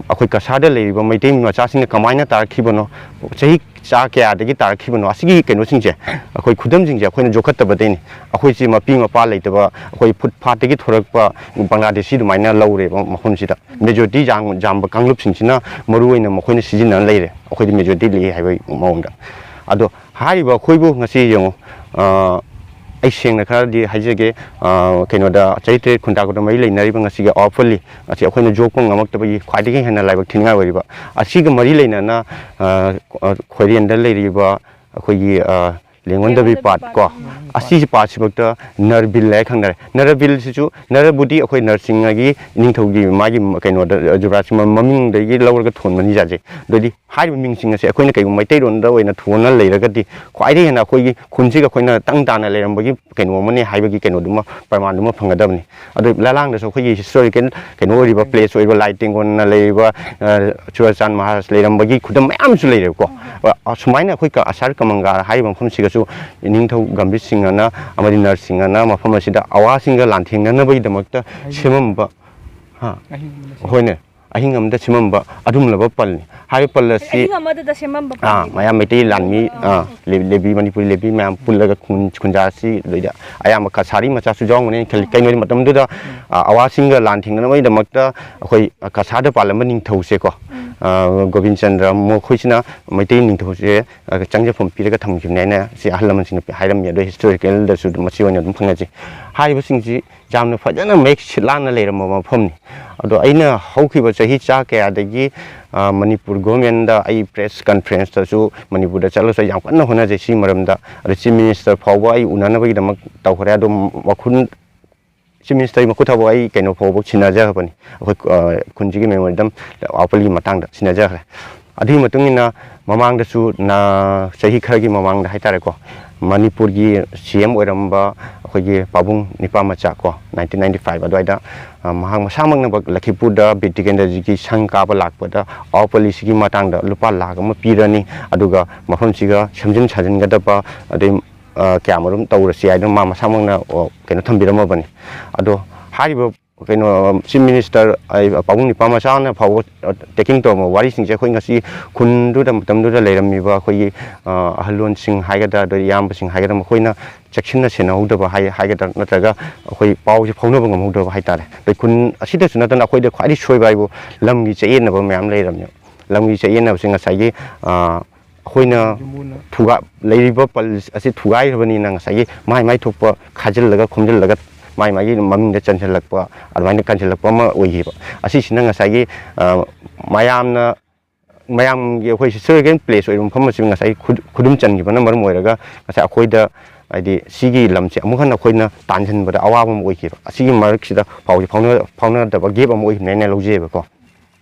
ꯑꯩꯈꯣꯏ ꯀꯁꯥꯔꯗ ꯂꯩꯔꯤꯕ ꯃꯩꯇꯩ ꯃꯆꯥꯁꯤꯡꯅ ꯀꯃꯥꯏꯅ ꯇꯥꯔꯛꯈꯤꯕꯅꯣ, ꯆꯍꯤ ꯆꯥ ꯀꯌꯥꯗꯒꯤ ꯇꯥꯔꯛꯈꯤꯕꯅꯣ, ꯑꯁꯤꯒꯤ ꯀꯩꯅꯣꯁꯤꯡꯁꯦ, ꯑꯩꯈꯣꯏ ꯈꯨꯗꯝꯁꯤꯡꯁꯦ ꯑꯩꯈꯣꯏꯅ ꯌꯣꯛꯈꯠꯇꯕꯗꯩꯅꯤ꯫ ꯑꯩꯈꯣꯏꯁꯤ ꯃꯄꯤ ꯃꯄꯥ ꯂꯩꯇꯕ, ꯑꯩꯈꯣꯏ ꯐꯨꯠ ꯐꯥꯠꯇꯒꯤ ꯊꯣꯔꯛꯄ ꯕꯪꯒ꯭ꯂꯥꯗꯦꯁꯤ ꯑꯗꯨꯃꯥꯏꯅ ꯂꯧꯔꯦꯕ ꯃꯐꯝꯁꯤꯗ꯫ ꯃꯦꯖꯣꯔꯤꯇꯤ ꯌꯥꯝ-, ꯌꯥꯝꯕ ꯀꯥꯡꯂꯨꯞꯁꯤꯡꯁꯤꯅ ꯃꯔꯨ ꯑꯣꯏꯅ ꯃꯈꯣꯏꯅ ꯁꯤꯖꯤꯟꯅꯔ ꯂꯩꯔꯦ, ꯑꯩꯈꯣꯏꯗꯤ ꯃꯦꯖꯣꯔꯤꯇꯤ ꯂꯩ ꯍꯥꯏꯕꯒꯤ ꯃꯑꯣꯡꯗ꯫ ꯑꯗꯣ ꯍꯥꯏꯔꯤꯕ ꯑꯩꯈꯣꯏꯕꯨ ꯉꯁꯤ ꯌꯦꯡꯉꯨ, ꯑ, ꯑꯩ ꯁꯦꯡꯅ ꯈꯔꯗꯤ ꯍꯥꯏꯖꯒꯦ, ꯑ, ꯀꯩꯅꯣꯗ ꯆꯍꯤ ꯇꯔꯦꯠ ꯈꯨꯟꯇꯥꯛꯄꯗ ꯃꯔꯤ ꯂꯩꯅꯔꯤꯕ ꯉꯁꯤꯒꯤ ꯑꯋꯥ ꯐꯨꯜꯂꯤ ꯑꯁꯤ ꯑꯩꯈꯣꯏꯅ ꯌꯣꯛꯄ ꯉꯝꯃꯛꯇꯕꯒꯤ ꯈ꯭ꯋꯥꯏꯗꯒꯤ ꯍꯦꯟꯅ ꯂꯥꯏꯕꯛ ꯊꯤꯅꯤꯡꯉꯥꯏ ꯑꯣꯏꯔꯤꯕ꯫ ꯑꯁꯤꯒ ꯃꯔꯤ ꯂꯩꯅꯅ, ꯑ, ꯑ, ꯈꯣꯏꯔꯦꯟꯗ ꯂꯩꯔꯤꯕ ꯑꯩꯈꯣꯏꯒꯤ, ꯑ, ꯂꯦꯡꯉꯣꯟꯗꯕꯤ ꯂꯦꯡꯉꯣꯟꯗꯕꯤ ꯄꯥꯠ ꯀꯣ, ꯄꯥꯠ꯫ ꯑꯁꯤꯒꯤ ꯄꯥꯠꯁꯤꯐꯥꯎꯗ ꯅꯔꯕꯤꯜ ꯍꯥꯏ ꯈꯪꯅꯔꯦ꯫ ꯅꯔꯕꯤꯜꯁꯤꯁꯨ, ꯅꯔꯕꯨꯗꯤ ꯑꯩꯈꯣꯏ ꯅꯔꯁꯤꯡꯒꯤ ꯅꯤꯡꯊꯧꯒꯤ ꯃꯥꯒꯤ ꯀꯩꯅꯣꯗ, ꯖꯨꯕ꯭ꯔꯥꯖꯀꯤ ꯃꯃꯤꯡꯗꯒꯤ ꯂꯧꯔꯒ ꯊꯣꯟꯕꯅꯤ ꯖꯥꯠꯁꯦ꯫ ꯑꯗꯨꯗꯤ ꯍꯥꯏꯔꯤꯕ ꯃꯤꯡꯁꯤꯡ ꯑꯁꯦ ꯑꯩꯈꯣꯏꯅ ꯀꯩꯒꯨꯝꯕ ꯃꯩꯇꯩꯂꯣꯟꯗ ꯑꯣꯏꯅ ꯊꯣꯟꯅ ꯂꯩꯔꯒꯗꯤ ꯈ꯭ꯋꯥꯏꯗꯒꯤ ꯍꯦꯟꯅ ꯑꯩꯈꯣꯏꯒꯤ ꯈꯨꯟꯁꯤꯒ ꯑꯩꯈꯣꯏꯅ ꯇꯪ ꯇꯥꯅ ꯂꯩꯔꯝꯕꯒꯤ ꯀꯩꯅꯣ ꯑꯃꯅꯦ ꯍꯥꯏꯕꯒꯤ ꯀꯩꯅꯣꯗꯨꯃ, ꯄ꯭ꯔꯃꯥꯟꯗꯨꯃ ꯐꯪꯒꯗꯕꯅꯤ꯫ ꯑꯗꯨ ꯂꯂꯥꯡꯗꯁꯨ ꯑꯩꯈꯣꯏꯒꯤ ꯍꯤꯁꯇꯣꯔꯤꯀꯦꯜ ꯀꯩꯅꯣ ꯑꯣꯏꯔꯤꯕ ꯄ꯭ꯂꯦꯁ ꯑꯣꯏꯔꯤꯕ ꯂꯥꯏ ꯇꯦꯡꯒꯣꯟꯅ ꯂꯩꯔꯤꯕ, ꯑ, ꯆꯨꯔꯆꯥꯟ ꯃꯍꯥꯔꯥꯖ ꯂꯩꯔꯝꯕꯒꯤ ꯈꯨꯗꯝ ꯃꯌꯥꯝꯁꯨ ꯂꯩꯔꯦꯕꯀꯣ꯫ ꯑ, ꯁꯨꯃꯥꯏꯅ ꯑꯩꯈꯣꯏ ꯀ-, ꯑꯁꯥꯔ ꯀꯃꯪꯒꯥꯔ ꯍꯥꯏꯔꯤꯕ ꯃꯐꯝꯁꯤꯒꯁꯨ ꯏꯅꯤꯡꯊꯧ ꯒꯝꯚꯤꯔ ꯁꯤꯡꯍꯅ ꯑꯃꯗꯤ ꯅꯔꯁꯤꯡꯍꯅ ꯃꯐꯝ ꯑꯁꯤꯗ ꯑꯋꯥꯁꯤꯡꯒ ꯂꯥꯟꯊꯦꯡꯅꯅꯕꯒꯤꯗꯃꯛꯇ ꯁꯦꯝꯃꯝꯕ, ꯍꯥ? ꯑꯍꯤꯡꯕꯅ ꯁꯦꯝꯕ꯫ ꯍꯣꯏꯅꯦ꯫ ꯑꯍꯤꯡ ꯑꯃꯗ ꯁꯦꯝꯃꯝꯕ ꯑꯗꯨꯒꯨꯝꯂꯕ ꯄꯜꯅꯤ꯫ ꯍꯥꯏꯔꯤꯕ ꯄꯜ ꯑꯁꯤ ꯑꯍꯤꯡ ꯑꯃꯗꯨꯗ ꯁꯦꯝꯃꯝꯕ ꯑꯥ, ꯄꯜꯅꯤ꯫ ꯃꯌꯥꯝ ꯃꯩꯇꯩ ꯂꯥꯟꯃꯤ, ꯑꯥ, ꯂꯦ-, ꯂꯦꯕꯤ, ꯃꯅꯤꯄꯨꯔꯤ ꯂꯦꯕꯤ ꯃꯌꯥꯝ ꯄꯨꯜꯂꯒ ꯈꯨꯟ-, ꯈꯨꯟꯖꯥꯁꯤ ꯂꯣꯏꯗ ꯑꯌꯥꯝꯕ ꯀꯁꯥꯔꯤ ꯃꯆꯥꯁꯨ ꯌꯥꯎꯔꯝꯒꯅꯤ ꯈꯜꯂꯤ꯫ ꯀꯩꯅꯣꯗꯤ ꯃꯇꯝꯗꯨꯗ, ꯑꯥ, ꯑꯋꯥꯁꯤꯡꯒ ꯂꯥꯟ ꯊꯦꯡꯅꯅꯕꯒꯤꯗꯃꯛꯇ ꯑꯩꯈꯣꯏ, ꯑꯥ, ꯀꯁꯥꯔꯗ ꯄꯥꯜꯂꯝꯕ ꯅꯤꯡꯊꯧꯁꯦꯀꯣ, ꯑꯥ, ꯒꯣꯕꯤꯟ ꯆꯟꯗ꯭ꯔ ꯃꯈꯣꯏꯁꯤꯅ ꯃꯩꯇꯩ ꯅꯤꯡꯊꯧꯁꯦ, ꯑꯥ, ꯆꯪꯖꯐꯝ ꯄꯤꯔꯒ ꯊꯝꯈꯤꯕꯅꯦ ꯍꯥꯏꯅ ꯁꯤ ꯑꯍꯜ ꯂꯃꯟꯁꯤꯡꯅ ꯍꯥꯏꯔꯝꯃꯤ꯫ ꯑꯗꯣ ꯍꯤꯁꯇꯣꯔꯤꯀꯦꯜꯗꯁꯨ ꯑꯗꯨꯝ ꯃꯁꯤ ꯑꯣꯏꯅ ꯑꯗꯨꯝ ꯈꯪꯅꯖꯩ꯫ ꯍꯥꯏꯔꯤꯕꯁꯤꯡꯁꯤ ꯌꯥꯝꯅ ꯐꯖꯅ ꯃꯌꯦꯛ ꯁꯤꯠꯂꯥꯟꯅ ꯂꯩꯔꯝꯕ ꯃꯐꯝꯅꯤ꯫ ꯑꯗꯣ ꯑꯩꯅ ꯍꯧꯈꯤꯕ ꯆꯍꯤ ꯆꯥ ꯀꯌꯥꯗꯒꯤ, ꯑ, ꯃꯅꯤꯄꯨꯔ ꯒꯣꯔꯃꯦꯟꯗ ꯑꯩ ꯄ꯭ꯔꯦꯁ ꯀꯟꯐ꯭ꯔꯦꯟꯁꯇꯁꯨ ꯃꯅꯤꯄꯨꯔꯗ ꯆꯠꯂꯁꯨ ꯑꯩ ꯌꯥꯝ ꯀꯟꯅ ꯍꯣꯠꯅꯖꯩ ꯁꯤ ꯃꯔꯝꯗ꯫ ꯑꯗ ꯆꯤꯐ ꯃꯤꯅꯤꯁꯇꯔ ꯐꯥꯎꯕ ꯑꯩ ꯎꯅꯅꯕꯒꯤꯗꯃꯛ ꯇꯧꯈ꯭ꯔꯦ꯫ ꯑꯗꯣ ꯃꯈꯨꯟ, ꯆꯤꯐ ꯃꯤꯅꯤꯁꯇꯔꯒꯤ ꯃꯈꯨꯠ ꯊꯥꯕꯨ ꯑꯩ ꯀꯩꯅꯣ ꯐꯥꯎꯕ ꯁꯤꯟꯅꯖꯈ꯭ꯔꯕꯅꯤ, ꯑꯩꯈꯣꯏ, ꯑ, ꯈꯨꯟꯁꯤꯒꯤ ꯃꯦꯃꯣꯔꯦꯟꯗꯝ ꯑꯋꯥꯄꯜꯂꯤ ꯃꯇꯥꯡꯗ ꯁꯤꯟꯅꯖꯈ꯭ꯔꯦ꯫ ꯑꯗꯨꯒꯤ ꯃꯇꯨꯡ ꯏꯟꯅ ꯃꯃꯥꯡꯗꯁꯨ ꯅ-, ꯆꯍꯤ ꯈꯔꯒꯤ ꯃꯃꯥꯡꯗ ꯍꯥꯏꯇꯥꯔꯦꯀꯣ, ꯃꯅꯤꯄꯨꯔꯒꯤ ꯁꯤ ꯑꯦꯝ ꯑꯣꯏꯔꯝꯕ ꯑꯩꯈꯣꯏꯒꯤ ꯄꯥꯕꯨꯡ ꯅꯤꯄꯥ ꯃꯆꯥ ꯀꯣ, ꯅꯥꯏꯟꯇꯤꯟ ꯅꯥꯏꯟꯇꯤ ꯐꯥꯏꯚ ꯑꯗꯨꯋꯥꯏꯗ, ꯑ, ꯃꯍꯥꯛ ꯃꯁꯥꯃꯛꯅꯃꯛ ꯂꯈꯤꯄꯨꯔꯗ ꯕꯤꯔ ꯇꯤꯀꯦꯟꯗ꯭ꯔꯖꯤꯒꯤ ꯁꯪ ꯀꯥꯕ ꯂꯥꯛꯄꯗ ꯑꯋꯥꯄꯜꯂꯤꯁꯤꯒꯤ ꯃꯇꯥꯡꯗ ꯂꯨꯄꯥ ꯂꯥꯈ ꯑꯃ ꯄꯤꯔꯅꯤ, ꯑꯗꯨꯒ ꯃꯐꯝꯁꯤꯒ ꯁꯦꯝꯖꯤꯟ ꯁꯥꯖꯤꯟꯒꯗꯕ, ꯑꯗꯩ, ꯑ, ꯀꯌꯥꯃꯔꯨꯝ ꯇꯧꯔꯁꯤ ꯍꯥꯏꯗꯨꯅ ꯃꯥ ꯃꯁꯥꯃꯛꯅ, ꯑ, ꯀꯩꯅꯣ ꯊꯝꯕꯤꯔꯝꯃꯕꯅꯤ꯫ ꯑꯗꯣ ꯍꯥꯏꯔꯤꯕ ꯀꯩꯅꯣ, ꯆꯤꯐ ꯃꯤꯅꯤꯁꯇꯔ, ꯑꯩ, ꯄꯥꯕꯨꯡ ꯅꯤꯄꯥ ꯃꯆꯥꯅ ꯐꯥꯎꯕ, ꯑ, ꯇꯦꯀꯤꯡ ꯇꯧꯔꯝꯕ ꯋꯥꯔꯤꯁꯤꯡꯁꯦ ꯑꯩꯈꯣꯏ ꯉꯁꯤ ꯈꯨꯟꯗꯨꯗ ꯃꯇꯝꯗꯨꯗ ꯂꯩꯔꯝꯃꯤꯕ ꯑꯩꯈꯣꯏꯒꯤ, ꯑ, ꯑꯍꯜꯂꯣꯟꯁꯤꯡ ꯍꯥꯏꯒꯗ꯭ꯔꯥ, ꯑꯗꯩ ꯏꯌꯥꯝꯕꯁꯤꯡ ꯍꯥꯏꯒꯗ꯭ꯔꯥ, ꯃꯈꯣꯏꯅ ꯆꯦꯛꯁꯤꯟꯅ ꯁꯦꯟꯅꯍꯧꯗꯕ ꯍꯥꯏ-, ꯍꯥꯏꯒꯗ꯭ꯔꯥ, ꯅꯠꯇ꯭ꯔꯒ ꯑꯩꯈꯣꯏ ꯄꯥꯎꯁꯦ ꯐꯥꯎꯅꯕ ꯉꯝꯍꯧꯗꯕ ꯍꯥꯏꯇꯥꯔꯦ꯫ ꯑꯗꯩ ꯈꯨꯟ ꯑꯁꯤꯗꯁꯨ ꯅꯠꯇꯅ ꯑꯩꯈꯣꯏꯗ ꯈ꯭ꯋꯥꯏꯗꯒꯤ ꯁꯣꯏꯕ ꯍꯥꯏꯕꯨ ꯂꯝꯒꯤ ꯆꯌꯦꯠꯅꯕ ꯃꯌꯥꯝ ꯂꯩꯔꯝꯃꯦꯕ꯫ ꯂꯝꯒꯤ ꯆꯌꯦꯠꯅꯕꯁꯦ ꯉꯁꯥꯏꯒꯤ, ꯑ, ꯑꯩꯈꯣꯏꯅ ꯌꯨꯝꯕꯨꯅ ꯊꯨꯒꯥ-, ꯂꯩꯔꯤꯕ ꯄꯜ ꯑꯁꯤ ꯊꯨꯒꯥꯏꯈ꯭ꯔꯕꯅꯤꯅ ꯉꯁꯥꯏꯒꯤ ꯃꯥꯏ ꯃꯥꯏ ꯊꯣꯛꯄ ꯈꯥꯖꯤꯜꯂꯒ ꯈꯣꯝꯖꯤꯜꯂꯒ ꯃꯥꯏ ꯃꯥꯒꯤ ꯃꯃꯤꯡꯗ ꯆꯟꯁꯤꯜꯂꯛꯄ, ꯑꯗꯨꯃꯥꯏꯅ ꯀꯟꯁꯤꯜꯂꯛꯄ ꯑꯃ ꯑꯣꯏꯈꯤꯕ꯫ ꯑꯁꯤꯁꯤꯅ ꯉꯁꯥꯏꯒꯤ, ꯑ, ꯃꯌꯥꯝꯅ, ꯃꯌꯥꯝꯒꯤ ꯑꯩꯈꯣꯏ ꯍꯤꯁꯇꯣꯔꯤꯀꯦꯜ ꯄ꯭ꯂꯦꯁ ꯑꯣꯏꯕ ꯃꯐꯝ ꯑꯁꯤ ꯉꯁꯥꯏꯒꯤ ꯈꯨ-, ꯈꯨꯗꯨꯝ ꯆꯟꯈꯤꯕꯅ ꯃꯔꯝ ꯑꯣꯏꯔꯒ ꯉꯁꯥꯏ ꯑꯩꯈꯣꯏꯗ, ꯍꯥꯏꯗꯤ, ꯁꯤꯒꯤ ꯂꯝꯁꯦ ꯑꯃꯨꯛ ꯍꯟꯅ ꯑꯩꯈꯣꯏꯅ ꯇꯥꯟꯁꯤꯟꯕꯗ ꯑꯋꯥꯕ ꯑꯃ ꯑꯣꯏꯈꯤꯕ꯫ ꯑꯁꯤꯒꯤ ꯃꯔꯛꯁꯤꯗ ꯄꯥꯎꯁꯦ ꯐꯥꯎꯅ-, ꯐꯥꯎꯅꯗꯕ ꯒꯦꯞ ꯑꯃ ꯑꯣꯏꯈꯤꯕꯅꯦꯅ ꯂꯧꯖꯩꯑꯕꯀꯣ꯫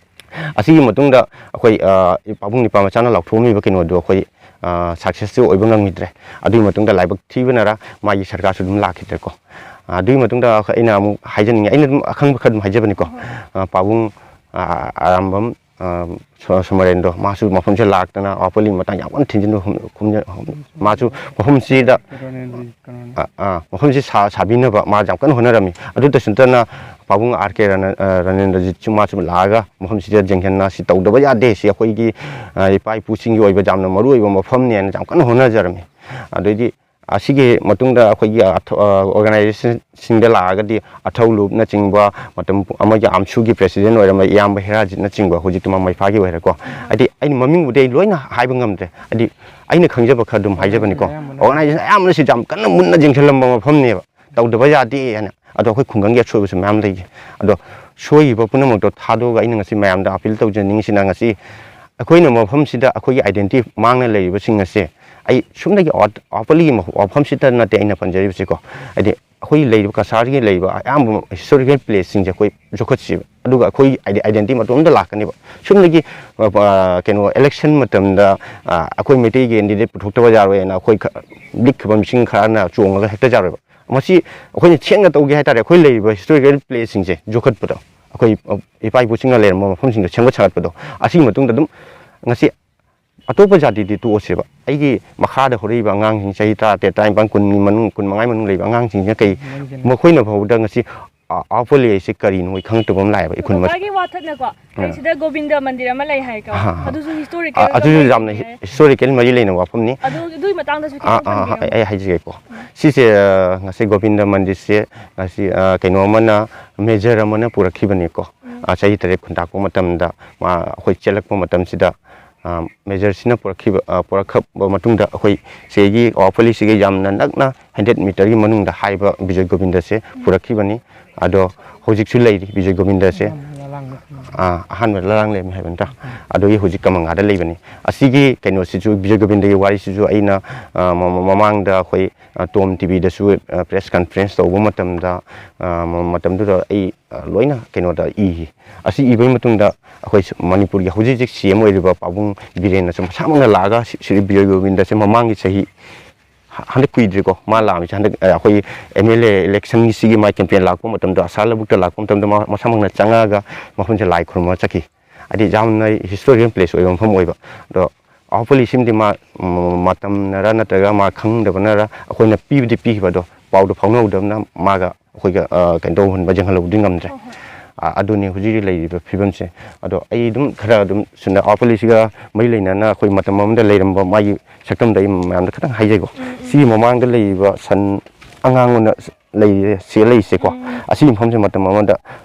ꯑꯁꯤꯒꯤ ꯃꯇꯨꯡꯗ ꯑꯩꯈꯣꯏ, ꯑ, ꯄꯥꯕꯨꯡ ꯅꯤꯄꯥ ꯃꯆꯥꯅ ꯂꯥꯎꯊꯣꯛꯑꯝꯃꯤꯕ ꯀꯩꯅꯣꯗꯣ ꯑꯩꯈꯣꯏ, ꯑ, ꯁꯛꯁꯦꯁꯁꯨ ꯑꯣꯏꯕ ꯉꯝꯈꯤꯗ꯭ꯔꯦ꯫ ꯑꯗꯨꯒꯤ ꯃꯇꯨꯡꯗ ꯂꯥꯏꯕꯛ ꯊꯤꯕꯅꯔ ꯃꯥꯒꯤ ꯁꯔꯀꯥꯔꯁꯨ ꯑꯗꯨꯝ ꯂꯥꯛꯈꯤꯗ꯭ꯔꯦꯀꯣ꯫ ꯑꯗꯨꯒꯤ ꯃꯇꯨꯡꯗ ꯑꯩꯈꯣꯏ, ꯑꯩꯅ ꯑꯃꯨꯛ ꯍꯥꯏꯖꯅꯤꯡꯉꯤ, ꯑꯩꯅ ꯑꯗꯨꯝ ꯑꯈꯪꯕ ꯈꯔ ꯑꯗꯨꯝ ꯍꯥꯏꯖꯕꯅꯤꯀꯣ꯫ ꯑ, ꯄꯥꯕꯨꯡ, ꯑ, ꯑꯔꯥꯝꯕꯝ ꯑ, ꯁ-, ꯁꯃꯔꯦꯟꯗꯣ, ꯃꯥꯁꯨ ꯃꯐꯝꯁꯦ ꯂꯥꯛꯇꯅ ꯋꯥꯄꯜꯂꯤ ꯃꯇꯥꯡ ꯌꯥꯝ ꯀꯟꯅ ꯊꯤꯟꯖꯤꯟꯕ ꯈꯨꯝ-, ꯈꯨꯝꯖ-, ꯃꯥꯁꯨ ꯃꯐꯝꯁꯤꯗ, ꯑ, ꯑ, ꯃꯐꯝꯁꯤ ꯁꯥ-, ꯁꯥꯕꯤꯅꯕ ꯃꯥ ꯌꯥꯝ ꯀꯟꯅ ꯍꯣꯠꯅꯔꯝꯃꯤ꯫ ꯑꯗꯨꯇꯁꯨ ꯅꯠꯇꯅ ꯄꯥꯕꯨꯡ ꯑꯥꯔ ꯀꯦ ꯔꯅ-, ꯑ, ꯔꯅꯦꯟꯗ꯭ꯔꯖꯤꯠꯁꯨ ꯃꯥꯁꯨ ꯂꯥꯛꯑꯒ ꯃꯐꯝꯁꯤꯗ ꯌꯦꯡꯁꯤꯟꯅ ꯁꯤ ꯇꯧꯗꯕ ꯌꯥꯗꯦ, ꯁꯤ ꯑꯩꯈꯣꯏꯒꯤ, ꯑ, ꯏꯄꯥ ꯏꯄꯨꯁꯤꯡꯒꯤ ꯑꯣꯏꯕ ꯌꯥꯝꯅ ꯃꯔꯨ ꯑꯣꯏꯕ ꯃꯐꯝꯅꯦꯅ ꯌꯥꯝ ꯀꯟꯅ ꯍꯣꯠꯅꯖꯔꯝꯃꯤ꯫ ꯑꯗꯩꯗꯤ ꯑꯁꯤꯒꯤ ꯃꯇꯨꯡꯗ ꯑꯩꯈꯣꯏꯒꯤ ꯑꯊ-, ꯑ, organization ꯁꯤꯡꯗ ꯂꯥꯛꯑꯒꯗꯤ ꯑꯊꯧꯂꯨꯞꯅꯆꯤꯡꯕ, ꯃꯇꯝ ꯑꯃꯒꯤ ꯑꯥꯝꯁꯨꯒꯤ president ꯑꯣꯏꯔꯝꯕ ꯏꯌꯥꯝꯕ ꯍꯦꯔꯥꯖꯤꯠꯅꯆꯤꯡꯕ, ꯍꯧꯖꯤꯛꯇꯤ ꯃꯃꯩ ꯐꯥꯈꯤꯕ ꯑꯣꯏꯔꯦꯀꯣ꯫ ꯍꯥꯏꯗꯤ ꯑꯩꯅ ꯃꯃꯤꯡꯕꯨꯗꯤ ꯑꯩ ꯂꯣꯏꯅ ꯍꯥꯏꯕ ꯉꯝꯗ꯭ꯔꯦ, ꯍꯥꯏꯗꯤ ꯑꯩꯅ ꯈꯪꯖꯕ ꯈꯔ ꯑꯗꯨꯝ ꯍꯥꯏꯖꯕꯅꯤꯀꯣ꯫ Organization ꯑꯌꯥꯝꯕꯅ ꯁꯤ ꯌꯥꯝ ꯀꯟꯅ ꯃꯨꯟꯅ ꯌꯦꯡꯁꯤꯜꯂꯝꯕ ꯃꯐꯝꯅꯦꯕ, ꯇꯧꯗꯕ ꯌꯥꯗꯦ ꯍꯥꯏꯅ꯫ ꯑꯗꯣ ꯑꯩꯈꯣꯏ ꯈꯨꯡꯒꯪꯒꯤ ꯑꯁꯣꯏꯕꯁꯨ ꯃꯌꯥꯝ ꯂꯩꯈꯤ꯫ ꯑꯗꯣ ꯁꯣꯏꯈꯤꯕ ꯄꯨꯝꯅꯃꯛꯇꯣ ꯊꯥꯗꯣꯛꯑꯒ ꯑꯩꯅ ꯉꯁꯤ ꯃꯌꯥꯝꯗ appeal ꯇꯧꯖꯅꯤꯡꯉꯤꯁꯤꯅ, ꯉꯁꯤ ꯑꯩꯈꯣꯏꯅ ꯃꯐꯝꯁꯤꯗ ꯑꯩꯈꯣꯏꯒꯤ identity ꯃꯥꯡꯅ ꯂꯩꯔꯤꯕꯁꯤꯡ ꯑꯁꯦ ꯑꯩ ꯁꯨꯞꯅꯒꯤ ꯑꯋꯥꯠ-, ꯑꯋꯥꯠꯄꯜꯂꯤꯒꯤ ꯃꯐ-, ꯋꯥꯐꯝꯁꯤꯗ ꯅꯠꯇꯦ ꯑꯩꯅ ꯄꯟꯖꯔꯤꯕꯁꯤꯀꯣ꯫ ꯍꯥꯏꯗꯤ ꯑꯩꯈꯣꯏ ꯂꯩꯔꯤꯕ ꯀꯁꯥꯔꯒꯤ ꯂꯩꯔꯤꯕ ꯑꯌꯥꯝꯕ historical placeꯁꯤꯡꯁꯦ ꯑꯩꯈꯣꯏ ꯌꯣꯛꯈꯠꯁꯦꯕ꯫ ꯑꯗꯨꯒ ꯑꯩꯈꯣꯏ ide-, identity ꯃꯇꯣꯝꯇ ꯂꯥꯛꯀꯅꯦꯕ꯫ ꯁꯨꯞꯅꯒꯤ, ꯑ, ꯑ, ꯀꯩꯅꯣ, election ꯃꯇꯝꯗ, ꯑ, ꯑꯩꯈꯣꯏ ꯃꯩꯇꯩ candidate ꯄꯨꯊꯣꯛꯇꯕ ꯌꯥꯔꯣꯏꯅ ꯑꯩꯈꯣꯏ ꯈ-, ꯂꯤꯛꯈꯤꯕ ꯃꯤꯁꯤꯡ ꯈꯔꯅ ꯆꯣꯡꯉꯒ ꯍꯦꯛꯇ ꯌꯥꯔꯣꯏꯕ꯫ ꯃꯁꯤ ꯑꯩꯈꯣꯏꯅ ꯁꯦꯡꯅ ꯇꯧꯒꯦ ꯍꯥꯏ ꯇꯥꯔꯦ, ꯑꯩꯈꯣꯏ ꯂꯩꯔꯤꯕ historical placeꯁꯤꯡꯁꯦ ꯌꯣꯛꯈꯠꯄꯗꯣ, ꯑꯩꯈꯣꯏ, ꯑ, ꯏꯄꯥ ꯏꯄꯨꯁꯤꯡꯅ ꯂꯩꯔꯝꯕ ꯃꯐꯝꯁꯤꯡꯗꯣ ꯁꯦꯝꯒꯠ ꯁꯥꯒꯠꯄꯗꯣ, ꯑꯁꯤꯒꯤ ꯃꯇꯨꯡꯗ ꯑꯗꯨꯝ ꯉꯁꯤ ꯑꯇꯣꯞꯄ ꯖꯥꯇꯤꯗꯤ ꯇꯣꯛꯑꯁꯦꯕ, ꯑꯩꯒꯤ ꯃꯈꯥꯗ ꯍꯧꯔꯛꯏꯕ ꯑꯉꯥꯡꯁꯤꯡ, ꯆꯍꯤ ꯇꯔꯥꯇꯔꯦꯠ, ꯇꯔꯥꯅꯤꯄꯥꯟ, ꯀꯨꯟꯒꯤ ꯃꯅꯨꯡ, ꯀꯨꯟ ꯃꯉꯥꯒꯤ ꯃꯅꯨꯡ ꯂꯩꯕ ꯑꯉꯥꯡꯁꯤꯡꯁꯤꯅ ꯀꯩ, ꯃꯈꯣꯏꯅ ꯐꯥꯎꯕꯗ ꯉꯁꯤ, ꯑ, ꯑꯥꯎꯠꯄ ꯂꯩꯔꯤꯁꯦ ꯀꯔꯤꯅꯣ ꯑꯩ ꯈꯪꯉꯛꯇꯕ ꯑꯃ ꯂꯥꯛꯑꯦꯕ, ꯑꯩꯈꯣꯏ ꯃꯁꯦ꯫ ꯄꯥꯒꯤ ꯋꯥꯊꯠꯅꯀꯣ, ꯑꯥ꯫ ꯑꯩ ꯁꯤꯗ ꯒꯣꯕꯤꯟꯗ ꯃꯟꯗꯤꯔ ꯑꯃ ꯂꯩ ꯍꯥꯏꯀꯣ, ꯑꯥ, ꯑꯥ꯫ ꯑꯗꯨꯁꯨ ꯑꯥ, historical ꯑꯗꯨꯁꯨ ꯌꯥꯝꯅ ꯃꯔꯤ ꯂꯩꯅꯩ ꯍꯥꯏ꯫ Historical ꯃꯔꯤ ꯂꯩꯅꯕ ꯋꯥꯐꯝꯅꯤ꯫ ꯑꯗꯨ, ꯑꯗꯨꯒꯤ ꯃꯇꯥꯡꯗꯁꯨ ꯑꯥ, ꯈꯤꯇꯪ ꯑꯥ, ꯑꯥ, ꯄꯟꯕꯤꯌꯨ꯫ ꯑꯩ, ꯑꯩ ꯍꯥꯏꯖꯒꯦꯀꯣ꯫ ꯁꯤꯁꯦ, ꯑ, ꯉꯁꯤ ꯒꯣꯕꯤꯟꯗ ꯃꯟꯗꯤꯔꯁꯦ ꯉꯁꯤ, ꯑ, ꯀꯩꯅꯣ ꯑꯃꯅ, major ꯑꯃꯅ ꯄꯨꯔꯛꯈꯤꯕꯅꯤꯀꯣ꯫ ꯎꯝ꯫ ꯑ, ꯆꯍꯤ ꯇꯔꯦꯠ ꯈꯨꯟꯇꯥꯛꯄ ꯃꯇꯝꯗ ꯃꯥ, ꯑꯩꯈꯣꯏ ꯆꯦꯜꯂꯛꯄ ꯃꯇꯝꯁꯤꯗ, ꯑ, majorꯁꯤꯅ ꯄꯨꯔꯛꯈꯤꯕ, ꯑ, ꯄꯨꯔꯛꯈ꯭ꯔꯕ ꯃꯇꯨꯡꯗ ꯑꯩꯈꯣꯏ ꯁꯤꯒꯤ ꯋꯥꯄꯜꯂꯤꯁꯤꯒ ꯌꯥꯝꯅ ꯅꯛꯅ hundred meterꯒꯤ ꯃꯅꯨꯡꯗ ꯍꯥꯏꯔꯤꯕ ꯕꯤꯖꯣꯏ ꯒꯣꯕꯤꯟꯗꯁꯦ ꯄꯨꯔꯛꯈꯤꯕꯅꯤ꯫ ꯑꯗꯣ ꯍꯧꯖꯤꯛꯁꯨ ꯂꯩꯔꯤ ꯕꯤꯖꯣꯏ ꯒꯣꯕꯤꯟꯗꯁꯦ꯫ ꯑ, ꯑꯍꯥꯟꯕ ꯂꯂꯥꯡ ꯂꯩꯔꯝꯃꯤ ꯍꯥꯏꯕ ꯅꯠꯇ꯭ꯔꯥ? ꯑꯗꯨꯒꯤ ꯍꯧꯖꯤꯛ ꯀꯃꯪꯒꯥꯗ ꯂꯩꯕꯅꯤ꯫ ꯑꯁꯤꯒꯤ ꯀꯩꯅꯣꯁꯤꯁꯨ, ꯕꯤꯖꯣꯏ ꯒꯣꯕꯤꯟꯗꯒꯤ ꯋꯥꯔꯤꯁꯤꯁꯨ ꯑꯩꯅ, ꯑ, ꯃ-, ꯃ-, ꯃꯃꯥꯡꯗ ꯑꯩꯈꯣꯏ, ꯑ, ꯇꯣꯝ ꯇꯤꯚꯤꯗꯁꯨ, ꯑ, press conference ꯇꯧꯕ ꯃꯇꯝꯗ, ꯑ, ꯃ-, ꯃꯇꯝꯗꯨꯗ ꯑꯩ, ꯑ, ꯂꯣꯏꯅ ꯀꯩꯅꯣꯗ ꯏꯈꯤ꯫ ꯑꯁꯤ ꯏꯕꯒꯤ ꯃꯇꯨꯡꯗ ꯑꯩꯈꯣꯏ ꯁ-, ꯃꯅꯤꯄꯨꯔꯒꯤ ꯍꯧꯖꯤꯛ ꯍꯧꯖꯤꯛ ꯁꯤ ꯑꯦꯝ ꯑꯣꯏꯔꯤꯕ ꯄꯥꯕꯨꯡ ꯕꯤꯔꯦꯟꯅꯁꯨ ꯃꯁꯥꯃꯛꯅ ꯂꯥꯛꯑꯒ ꯁꯤ-, ꯁꯤꯔꯤ ꯕꯤꯖꯣꯏ ꯒꯣꯕꯤꯟꯗꯁꯦ ꯃꯃꯥꯡꯒꯤ ꯆꯍꯤ, ꯍ-, ꯍꯟꯗꯛ ꯀꯨꯏꯗ꯭ꯔꯤꯀꯣ, ꯃꯥ ꯂꯥꯛꯑꯝꯃꯤꯁꯦ ꯍꯟꯗꯛ, ꯑ, ꯑꯩꯈꯣꯏꯒꯤ ꯑꯦꯝ ꯑꯦꯜ ꯑꯦ ꯏꯂꯦꯛꯁꯟꯒꯤ ꯁꯤꯒꯤ ꯃꯥꯏ ꯀꯦꯝꯄꯦꯟ ꯂꯥꯛꯄ ꯃꯇꯝꯗ, ꯑꯁꯥ ꯂꯧꯕꯨꯛꯇ ꯂꯥꯛꯄ ꯃꯇꯝꯗ ꯃꯥ ꯃꯁꯥꯃꯛꯅ ꯆꯪꯉꯛꯑꯒ ꯃꯐꯝꯁꯦ ꯂꯥꯏ ꯈꯨꯔꯨꯝꯃꯒ ꯆꯠꯈꯤ꯫ ꯍꯥꯏꯗꯤ ꯌꯥꯝꯅ ꯍꯤꯁꯇꯣꯔꯤꯀꯦꯜ ꯄ꯭ꯂꯦꯁ ꯑꯣꯏꯕ ꯃꯐꯝ ꯑꯣꯏꯕ꯫ ꯑꯗꯣ ꯑꯋꯥꯄꯜꯂꯤꯁꯤꯃꯗꯤ ꯃꯥ, ꯎꯝ, ꯃꯇꯝꯅꯔ ꯅꯠꯇ꯭ꯔꯒ ꯃꯥ ꯈꯪꯗꯕꯅꯔ ꯑꯩꯈꯣꯏꯅ ꯄꯤꯕꯗꯤ ꯄꯤꯈꯤꯕ, ꯑꯗꯣ ꯄꯥꯎꯗꯣ ꯐꯥꯎꯅꯍꯧꯗꯕꯅ ꯃꯥꯒ ꯑꯩꯈꯣꯏꯒ, ꯑ, ꯀꯩꯅꯣ ꯇꯧꯍꯟꯕ, ꯌꯦꯡꯍꯜꯍꯧꯕꯗꯤ ꯉꯝꯗ꯭ꯔꯦ꯫ ꯍꯣꯏ, ꯍꯣꯏ꯫ ꯑ, ꯑꯗꯨꯅꯤ ꯍꯧꯖꯤꯛ ꯍꯧꯖꯤꯛ ꯂꯩꯔꯤꯕ ꯐꯤꯕꯝꯁꯦ꯫ ꯑꯗꯣ ꯑꯩ ꯑꯗꯨꯝ ꯈꯔ ꯑꯗꯨꯝ ꯁꯨꯝ ꯑꯋꯥꯄꯜꯂꯤꯁꯤꯒ ꯃꯔꯤ ꯂꯩꯅꯅ ꯑꯩꯈꯣꯏ ꯃꯇꯝ ꯑꯃꯗ ꯂꯩꯔꯝꯕ ꯃꯥꯒꯤ ꯁꯛꯇꯝꯗ ꯑꯩ ꯃꯌꯥꯝꯗ ꯈꯤꯇꯪ ꯍꯥꯏꯖꯩꯀꯣ꯫ ꯎꯝ, ꯎꯝ꯫ ꯁꯤꯒꯤ ꯃꯃꯥꯡꯗ ꯂꯩꯔꯤꯕ ꯁꯟ ꯑꯉꯥꯡ ꯑꯣꯏꯅ ꯂꯩꯔꯦ, ꯁꯤꯗ ꯂꯩꯔꯤꯁꯦꯀꯣ꯫ ꯎꯝ, ꯎꯝ꯫ ꯑꯁꯤꯒꯤ ꯃꯐꯝꯁꯦ ꯃꯇꯝ ꯑꯃꯗ,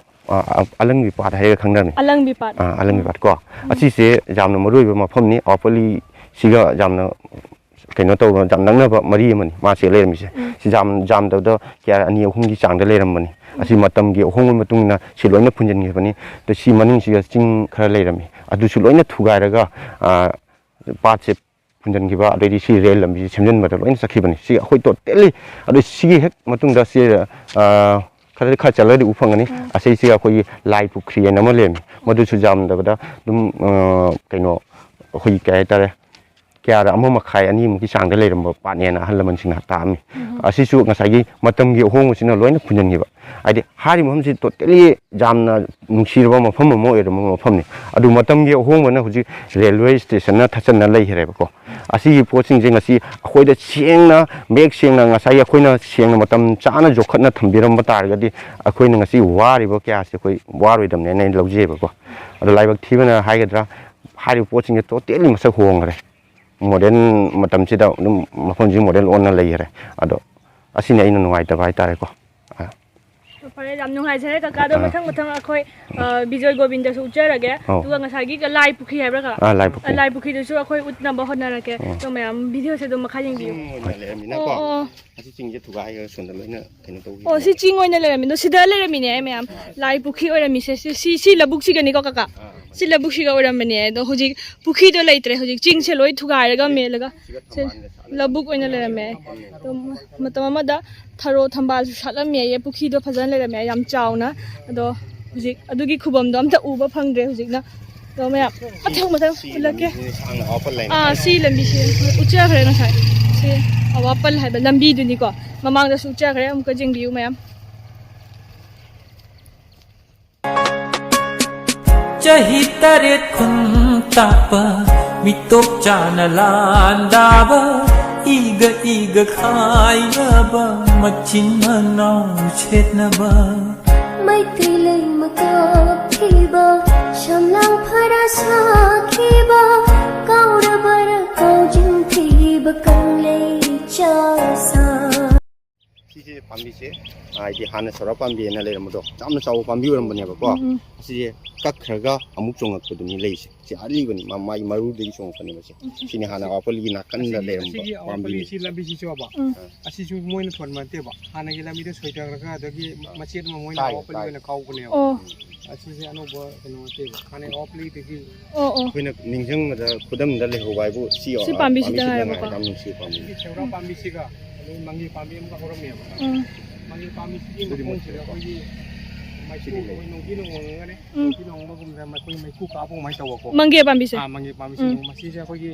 ꯑ, ꯑ, ꯑꯂꯪꯕꯤ ꯄꯥꯠ ꯍꯥꯏꯔꯒ ꯈꯪꯅꯔꯝꯃꯤ꯫ ꯑꯂꯪꯕꯤ ꯄꯥꯠ꯫ ꯑ, ꯑꯂꯪꯕꯤ ꯎꯝ꯫ ꯄꯥꯠ ꯀꯣ꯫ ꯎꯝ꯫ ꯑꯁꯤꯁꯦ ꯌꯥꯝꯅ ꯃꯔꯨ ꯑꯣꯏꯕ ꯃꯐꯝꯅꯤ꯫ ꯑꯋꯥꯄꯜꯂꯤꯁꯤꯒ ꯌꯥꯝꯅ ꯀꯩꯅꯣ ꯇꯧꯕ, ꯌꯥꯝ ꯅꯛꯅꯕ ꯃꯔꯤ ꯑꯃꯅꯤ ꯃꯥꯁꯦ ꯂꯩꯔꯝꯃꯤꯁꯦ꯫ ꯎꯝ꯫ ꯁꯤ ꯌꯥꯝ, ꯌꯥꯝꯗꯕꯗ ꯀꯌꯥ, ꯑꯅꯤ ꯑꯍꯨꯝꯒꯤ ꯆꯥꯡꯗ ꯂꯩꯔꯝꯕꯅꯤ꯫ ꯎꯝ꯫ ꯑꯁꯤ ꯃꯇꯝꯒꯤ ꯑꯍꯣꯡꯕꯒꯤ ꯃꯇꯨꯡ ꯏꯟꯅ ꯁꯤ ꯂꯣꯏꯅ ꯐꯨꯟꯖꯤꯟꯈꯤꯕꯅꯤ꯫ ꯑꯗꯣ ꯁꯤ ꯃꯅꯤꯡꯁꯤꯒ ꯆꯤꯡ ꯈꯔ ꯂꯩꯔꯝꯃꯤ, ꯑꯗꯨꯁꯨ ꯂꯣꯏꯅ ꯊꯨꯒꯥꯏꯔꯒ, ꯑ, ꯄꯥꯠꯁꯦ ꯐꯨꯟꯖꯤꯟꯈꯤꯕ, ꯑꯗꯩꯗꯤ ꯁꯤ ꯔꯦꯜ ꯂꯝꯕꯤꯁꯦ ꯁꯦꯝꯖꯤꯟꯕꯗ ꯂꯣꯏꯅ ꯆꯠꯈꯤꯕꯅꯤ꯫ ꯁꯤ ꯑꯩꯈꯣꯏ ꯇꯣꯇꯦꯜꯂꯤ, ꯑꯗꯨ ꯁꯤꯒꯤ ꯍꯦꯛ ꯃꯇꯨꯡꯗ ꯁꯤ, ꯑ, ꯈꯔ, ꯈꯔ ꯆꯠꯂꯒꯗꯤ ꯎ ꯐꯪꯒꯅꯤ꯫ ꯎꯝ꯫ ꯑꯁꯤꯁꯤꯒ ꯑꯩꯈꯣꯏꯒꯤ ꯂꯥꯏ ꯄꯨꯈ꯭ꯔꯤ ꯍꯥꯏꯅ ꯑꯃ ꯂꯩꯔꯝꯃꯤ, ꯃꯗꯨꯁꯨ ꯌꯥꯝꯗꯕꯗ ꯑꯗꯨꯝ, ꯑ, ꯀꯩꯅꯣ, ꯑꯩꯈꯣꯏꯒꯤ ꯀꯩ ꯍꯥꯏꯇꯥꯔꯦ, ꯀꯌꯥꯗ ꯑꯃ ꯃꯈꯥꯏ, ꯑꯅꯤꯃꯨꯛꯀꯤ ꯆꯥꯡꯗ ꯂꯩꯔꯝꯕ ꯄꯥꯠꯅꯦꯅ ꯑꯍꯜ ꯂꯃꯟꯁꯤꯡꯅ ꯇꯥꯛꯑꯝꯃꯤ꯫ ꯎꯝ꯫ ꯑꯁꯤꯁꯨ ꯉꯁꯥꯏꯒꯤ ꯃꯇꯝꯒꯤ ꯑꯍꯣꯡꯕꯁꯤꯅ ꯂꯣꯏꯅ ꯐꯨꯟꯖꯤꯟꯈꯤꯕ꯫ ꯍꯥꯏꯗꯤ ꯍꯥꯏꯔꯤꯕ ꯃꯐꯝꯁꯤ ꯇꯣꯇꯦꯜꯂꯤ ꯌꯥꯝꯅ ꯅꯨꯡꯁꯤꯔꯕ ꯃꯐꯝ ꯑꯃ ꯑꯣꯏꯔꯝꯕ ꯃꯐꯝꯅꯤ꯫ ꯑꯗꯨ ꯃꯇꯝꯒꯤ ꯑꯍꯣꯡꯕꯅ ꯍꯧꯖꯤꯛ ꯔꯦꯜꯋꯦ ꯁ꯭ꯇꯦꯁꯟꯅ ꯊꯠꯆꯟꯅ ꯂꯩꯈ꯭ꯔꯦꯕꯀꯣ꯫ ꯑꯁꯤꯒꯤ ꯄꯣꯠꯁꯤꯡꯁꯦ ꯉꯁꯤ ꯑꯩꯈꯣꯏꯗ ꯁꯦꯡꯅ, ꯃꯌꯦꯛ ꯁꯦꯡꯅ, ꯉꯁꯥꯏꯒꯤ ꯑꯩꯈꯣꯏꯅ ꯁꯦꯡꯅ ꯃꯇꯝ ꯆꯥꯅ ꯌꯣꯛꯈꯠꯅ ꯊꯝꯕꯤꯔꯝꯕ ꯇꯥꯔꯒꯗꯤ ꯑꯩꯈꯣꯏꯅ ꯉꯁꯤ ꯋꯥꯔꯤꯕ ꯀꯌꯥꯁꯦ ꯑꯩꯈꯣꯏ ꯋꯥꯔꯣꯏꯗꯕꯅꯦꯅ ꯑꯩꯅ ꯂꯧꯖꯩꯑꯕꯀꯣ꯫ ꯑꯗꯣ ꯂꯥꯏꯕꯛ ꯊꯤꯕꯅ ꯍꯥꯏꯒꯗ꯭ꯔꯥ, ꯍꯥꯏꯔꯤꯕ ꯄꯣꯠꯁꯤꯡꯁꯦ ꯇꯣꯇꯦꯜꯂꯤ ꯃꯁꯛ ꯍꯣꯡꯈ꯭ꯔꯦ꯫ ꯃꯣꯗꯔꯟ ꯃꯇꯝꯁꯤꯗ ꯑꯗꯨꯝ ꯃꯐꯝꯁꯤ ꯃꯣꯗꯔꯟ ꯑꯣꯟꯅ ꯂꯩꯈ꯭ꯔꯦ꯫ ꯑꯗꯣ ꯑꯁꯤꯅꯤ ꯑꯩꯅ ꯅꯨꯡꯉꯥꯏꯇꯕ ꯍꯥꯏꯇꯥꯔꯦꯀꯣ꯫ ꯑ꯫ ꯐꯔꯦ, ꯌꯥꯝ ꯅꯨꯡꯉꯥꯏꯖꯔꯦ ꯀꯀꯥ꯫ ꯑꯗꯣ ꯑꯥ꯫ ꯃꯊꯪ ꯃꯊꯪ ꯑꯩꯈꯣꯏ, ꯑ, ꯕꯤꯖꯣꯏ ꯒꯣꯕꯤꯟꯗꯁꯨ ꯎꯠꯆꯔꯒꯦ꯫ ꯑꯧ꯫ ꯑꯗꯨꯒ ꯉꯁꯥꯏꯒꯤ ꯂꯥꯏ ꯄꯨꯈ꯭ꯔꯤ ꯍꯥꯏꯕ꯭ꯔꯥ ꯀꯀꯥ? ꯑꯥ, ꯂꯥꯏ ꯄꯨꯈ꯭ꯔꯤ꯫ ꯂꯥꯏ ꯄꯨꯈ꯭ꯔꯤꯗꯨꯁꯨ ꯑꯩꯈꯣꯏ ꯎꯠꯅꯕ ꯍꯣꯠꯅꯔꯛꯀꯦ꯫ ꯑꯣ꯫ ꯑꯗꯣ ꯃꯌꯥꯝ ꯚꯤꯗꯤꯑꯣꯁꯦ ꯑꯗꯨꯝ ꯃꯈꯥ ꯌꯦꯡꯕꯤꯌꯨ꯫ ꯆꯤꯡ ꯑꯣꯏꯅ ꯂꯩꯔꯝꯃꯤꯅꯀꯣ꯫ ꯑꯣ, ꯑꯣ꯫ ꯑꯁꯤ ꯆꯤꯡꯁꯦ ꯊꯨꯒꯥꯏꯔꯒ ꯁꯣꯝꯗ ꯂꯣꯏꯅ ꯀꯩꯅꯣ ꯇꯧꯈꯤꯕꯅꯦ꯫ ꯑꯣ, ꯁꯤ ꯆꯤꯡ ꯑꯣꯏꯅ ꯂꯩꯔꯝꯃꯤꯗꯣ, ꯁꯤꯗ ꯂꯩꯔꯝꯃꯤꯅꯦ ꯃꯌꯥꯝ꯫ ꯑꯥ꯫ ꯂꯥꯏ ꯄꯨꯈ꯭ꯔꯤ ꯑꯣꯏꯔꯝꯃꯤꯁꯦ꯫ ꯁꯤ, ꯁꯤ, ꯁꯤ ꯂꯧꯕꯨꯛꯁꯤꯒꯅꯤꯀꯣ ꯀꯀꯥ? ꯑꯥ, ꯃꯥꯅꯦ꯫ ꯁꯤ ꯂꯧꯕꯨꯛꯁꯤꯒ ꯑꯣꯏꯔꯝꯕꯅꯦ꯫ ꯑꯗꯣ ꯍꯧꯖꯤꯛ ꯄꯨꯈ꯭ꯔꯤꯗꯣ ꯂꯩꯇ꯭ꯔꯦ꯫ ꯍꯧꯖꯤꯛ ꯆꯤꯡꯁꯦ ꯂꯣꯏ ꯊꯨꯒꯥꯏꯔꯒ ꯃꯦꯜꯂꯒ ꯁꯤꯒ ꯁꯦ ꯊꯝꯕꯥꯜꯒ ꯁꯥꯠꯂꯝꯃꯤ ꯂꯧꯕꯨꯛ ꯑꯣꯏꯅ ꯂꯩꯔꯝꯃꯦ꯫ ꯃꯐꯝꯅꯦꯕ꯫ ꯑꯗꯣ ꯃꯇꯝ ꯑꯃꯗ ꯊꯔꯣ ꯊꯝꯕꯥꯜꯁꯨ ꯁꯥꯠꯂꯝꯃꯦꯌꯦ ꯄꯨꯈ꯭ꯔꯤꯗꯣ ꯐꯖꯅ ꯂꯩꯔꯝꯃꯦ ꯌꯥꯝ ꯆꯥꯎꯅ꯫ ꯑꯗꯣ ꯍꯧꯖꯤꯛ ꯑꯗꯨꯒꯤ ꯈꯨꯕꯝꯗꯣ ꯑꯝꯇ ꯎꯕ ꯐꯪꯗ꯭ꯔꯦ ꯍꯧꯖꯤꯛꯅ꯫ ꯑꯗꯣ ꯃꯌꯥꯝ ꯃꯊꯪ ꯃꯊꯪ ꯁꯤ ꯎꯠꯂꯛꯀꯦ꯫ ꯂꯝꯕꯤꯁꯤꯅ ꯁꯥꯡꯅ ꯑꯋꯥꯠꯄ ꯂꯩꯅ ꯑꯥ, ꯁꯤ ꯂꯝꯕꯤꯁꯦ ꯎꯠꯆꯈ꯭ꯔꯦ ꯉꯁꯥꯏ꯫ ꯁꯤ ꯑꯋꯥꯄꯜ ꯍꯥꯏꯕ ꯂꯝꯕꯤꯗꯨꯅꯤꯀꯣ꯫ ꯃꯃꯥꯡꯗꯁꯨ ꯎꯠꯆꯈ꯭ꯔꯦ, ꯑꯃꯨꯛꯀ ꯌꯦꯡꯕꯤꯌꯨ ꯃꯌꯥꯝ꯫ ꯆꯍꯤ ꯇꯔꯦꯠ ꯈꯨꯟ ꯇꯥꯛꯄ, ꯃꯤꯇꯣꯞ ꯆꯥꯅ ꯂꯥꯟꯗꯥꯕ, ꯏꯒ ꯏꯒ ꯈꯥꯏꯅꯕ, ꯃꯆꯤꯟ ꯃꯅꯥꯎ ꯁꯦꯠꯅꯕ꯫ ꯃꯩꯇꯩ ꯂꯩꯃ ꯀꯥꯞꯈꯤꯕ, ꯁꯝꯂꯥꯡ ꯐꯔꯥ ꯁꯥꯈꯤꯕ, ꯀꯥꯎꯔꯕꯔ ꯀꯥꯎꯖꯤꯟꯈꯤꯕ ꯀꯪꯂꯩ ꯆꯥꯁꯥ꯫ ꯁꯤꯁꯦ ꯄꯥꯝꯕꯤꯁꯦ, ꯍꯥꯏꯗꯤ ꯍꯥꯟꯅ ꯁꯣꯔꯥ ꯄꯥꯝꯕꯤꯅ ꯂꯩꯔꯝꯕꯗꯣ, ꯌꯥꯝꯅ ꯆꯥꯎꯕ ꯄꯥꯝꯕꯤ ꯑꯣꯏꯔꯝꯕꯅꯦꯕꯀꯣ꯫ ꯎꯝ, ꯎꯝ꯫ ꯑꯁꯤꯁꯦ ꯀꯛꯈ꯭ꯔꯒ ꯑꯃꯨꯛ ꯆꯣꯡꯉꯛꯄꯗꯨꯅꯤ ꯂꯩꯁꯦ꯫ ꯁꯤ ꯑꯔꯤꯕꯅꯤ, ꯃꯥ-, ꯃꯥꯒꯤ ꯃꯔꯨꯗꯒꯤ ꯆꯣꯡꯉꯛꯄꯅꯦꯕ ꯁꯦ꯫ ꯎꯝ, ꯎꯝ꯫ ꯁꯤꯅꯤ ꯍꯥꯟꯅ ꯑꯋꯥꯄꯜꯂꯤꯒꯤ ꯅꯥꯀꯟꯗ ꯑꯁꯤꯒꯤ, ꯂꯩꯔꯝꯕ ꯑꯁꯤꯒꯤ ꯄꯥꯝꯕꯤꯅꯤ꯫ ꯑꯋꯥꯄꯜꯂꯤꯁꯤ ꯂꯝꯕꯤꯁꯤꯁꯨꯕ? ꯎꯝ꯫ ꯑꯥ꯫ ꯑꯁꯤꯁꯨ ꯃꯣꯏꯅ ꯊꯣꯟꯕ ꯅꯠꯇꯦꯕ꯫ ꯍꯥꯟꯅꯒꯤ ꯂꯝꯕꯤꯗ ꯁꯣꯏꯊꯈ꯭ꯔꯒ ꯑꯗꯒꯤ ꯑꯥ꯫ ꯃꯆꯦꯠ ꯑꯃ ꯃꯣꯏꯅ ꯀꯥꯏ, ꯑꯋꯥꯄꯜꯂꯤ ꯀꯥꯏ꯫ ꯑꯣꯏꯅ ꯀꯥꯎꯕꯅꯦꯕ꯫ ꯑꯣ꯫ ꯑꯁꯤꯁꯦ ꯑꯅꯧꯕ ꯀꯩꯅꯣ ꯅꯠꯇꯦꯕ꯫ ꯍꯥꯟꯅꯒꯤ ꯑꯋꯥꯄꯜꯂꯤꯗꯒꯤ ꯑꯣ, ꯑꯣ꯫ ꯑꯩꯈꯣꯏꯅ ꯅꯤꯡꯁꯤꯡꯕꯗ ꯈꯨꯗꯝꯗ ꯂꯩꯍꯧꯕ ꯍꯥꯏꯕꯨ ꯁꯤ ꯁꯤ ꯄꯥꯝꯕꯤꯁꯤꯗ ꯄꯥꯝꯕꯤꯁꯤꯗ ꯍꯥꯏꯕꯀꯣ꯫ ꯉꯥꯏꯔꯦ ꯌꯥꯝ ꯅꯨꯡꯁꯤꯕ ꯄꯥꯝꯕꯤ꯫ ꯁꯤꯒꯤ ꯁꯦꯎꯔꯥ ꯄꯥꯝꯕꯤꯁꯤꯒ ꯑꯗꯩ ꯃꯪꯒꯦ ꯄꯥꯝꯕꯤ ꯑꯃꯒ ꯍꯧꯔꯝꯃꯦꯕ꯫ ꯎꯝ꯫ ꯃꯪꯒꯦ ꯄꯥꯝꯕꯤꯁꯤꯒꯤ ꯑꯗꯨꯗꯤ ꯃꯈꯣꯡꯁꯤꯗ ꯃꯨꯠꯈ꯭ꯔꯦꯀꯣ꯫ ꯑꯩꯈꯣꯏꯒꯤ ꯃꯩꯈꯨ, ꯁꯤꯗꯤ ꯂꯩ꯫ ꯑꯩꯈꯣꯏ ꯅꯨꯡꯊꯤ ꯅꯨꯡꯃꯪꯉꯒꯅꯦ, ꯎꯝ꯫ ꯅꯨꯡꯊꯤ ꯅꯣꯡꯃꯪꯕꯒꯨꯝꯕꯗ ꯑꯩꯈꯣꯏ ꯃꯩꯈꯨ ꯀꯥꯕꯒꯨꯝꯕ ꯍꯥꯏꯅ ꯇꯧꯕꯀꯣ꯫ ꯃꯪꯒꯦ ꯄꯥꯝꯕꯤꯁꯦ? ꯑꯥ, ꯃꯪꯒꯦ ꯄꯥꯝꯕꯤꯁꯦ꯫ ꯎꯝ꯫ ꯃꯁꯤꯁꯦ ꯑꯩꯈꯣꯏꯒꯤ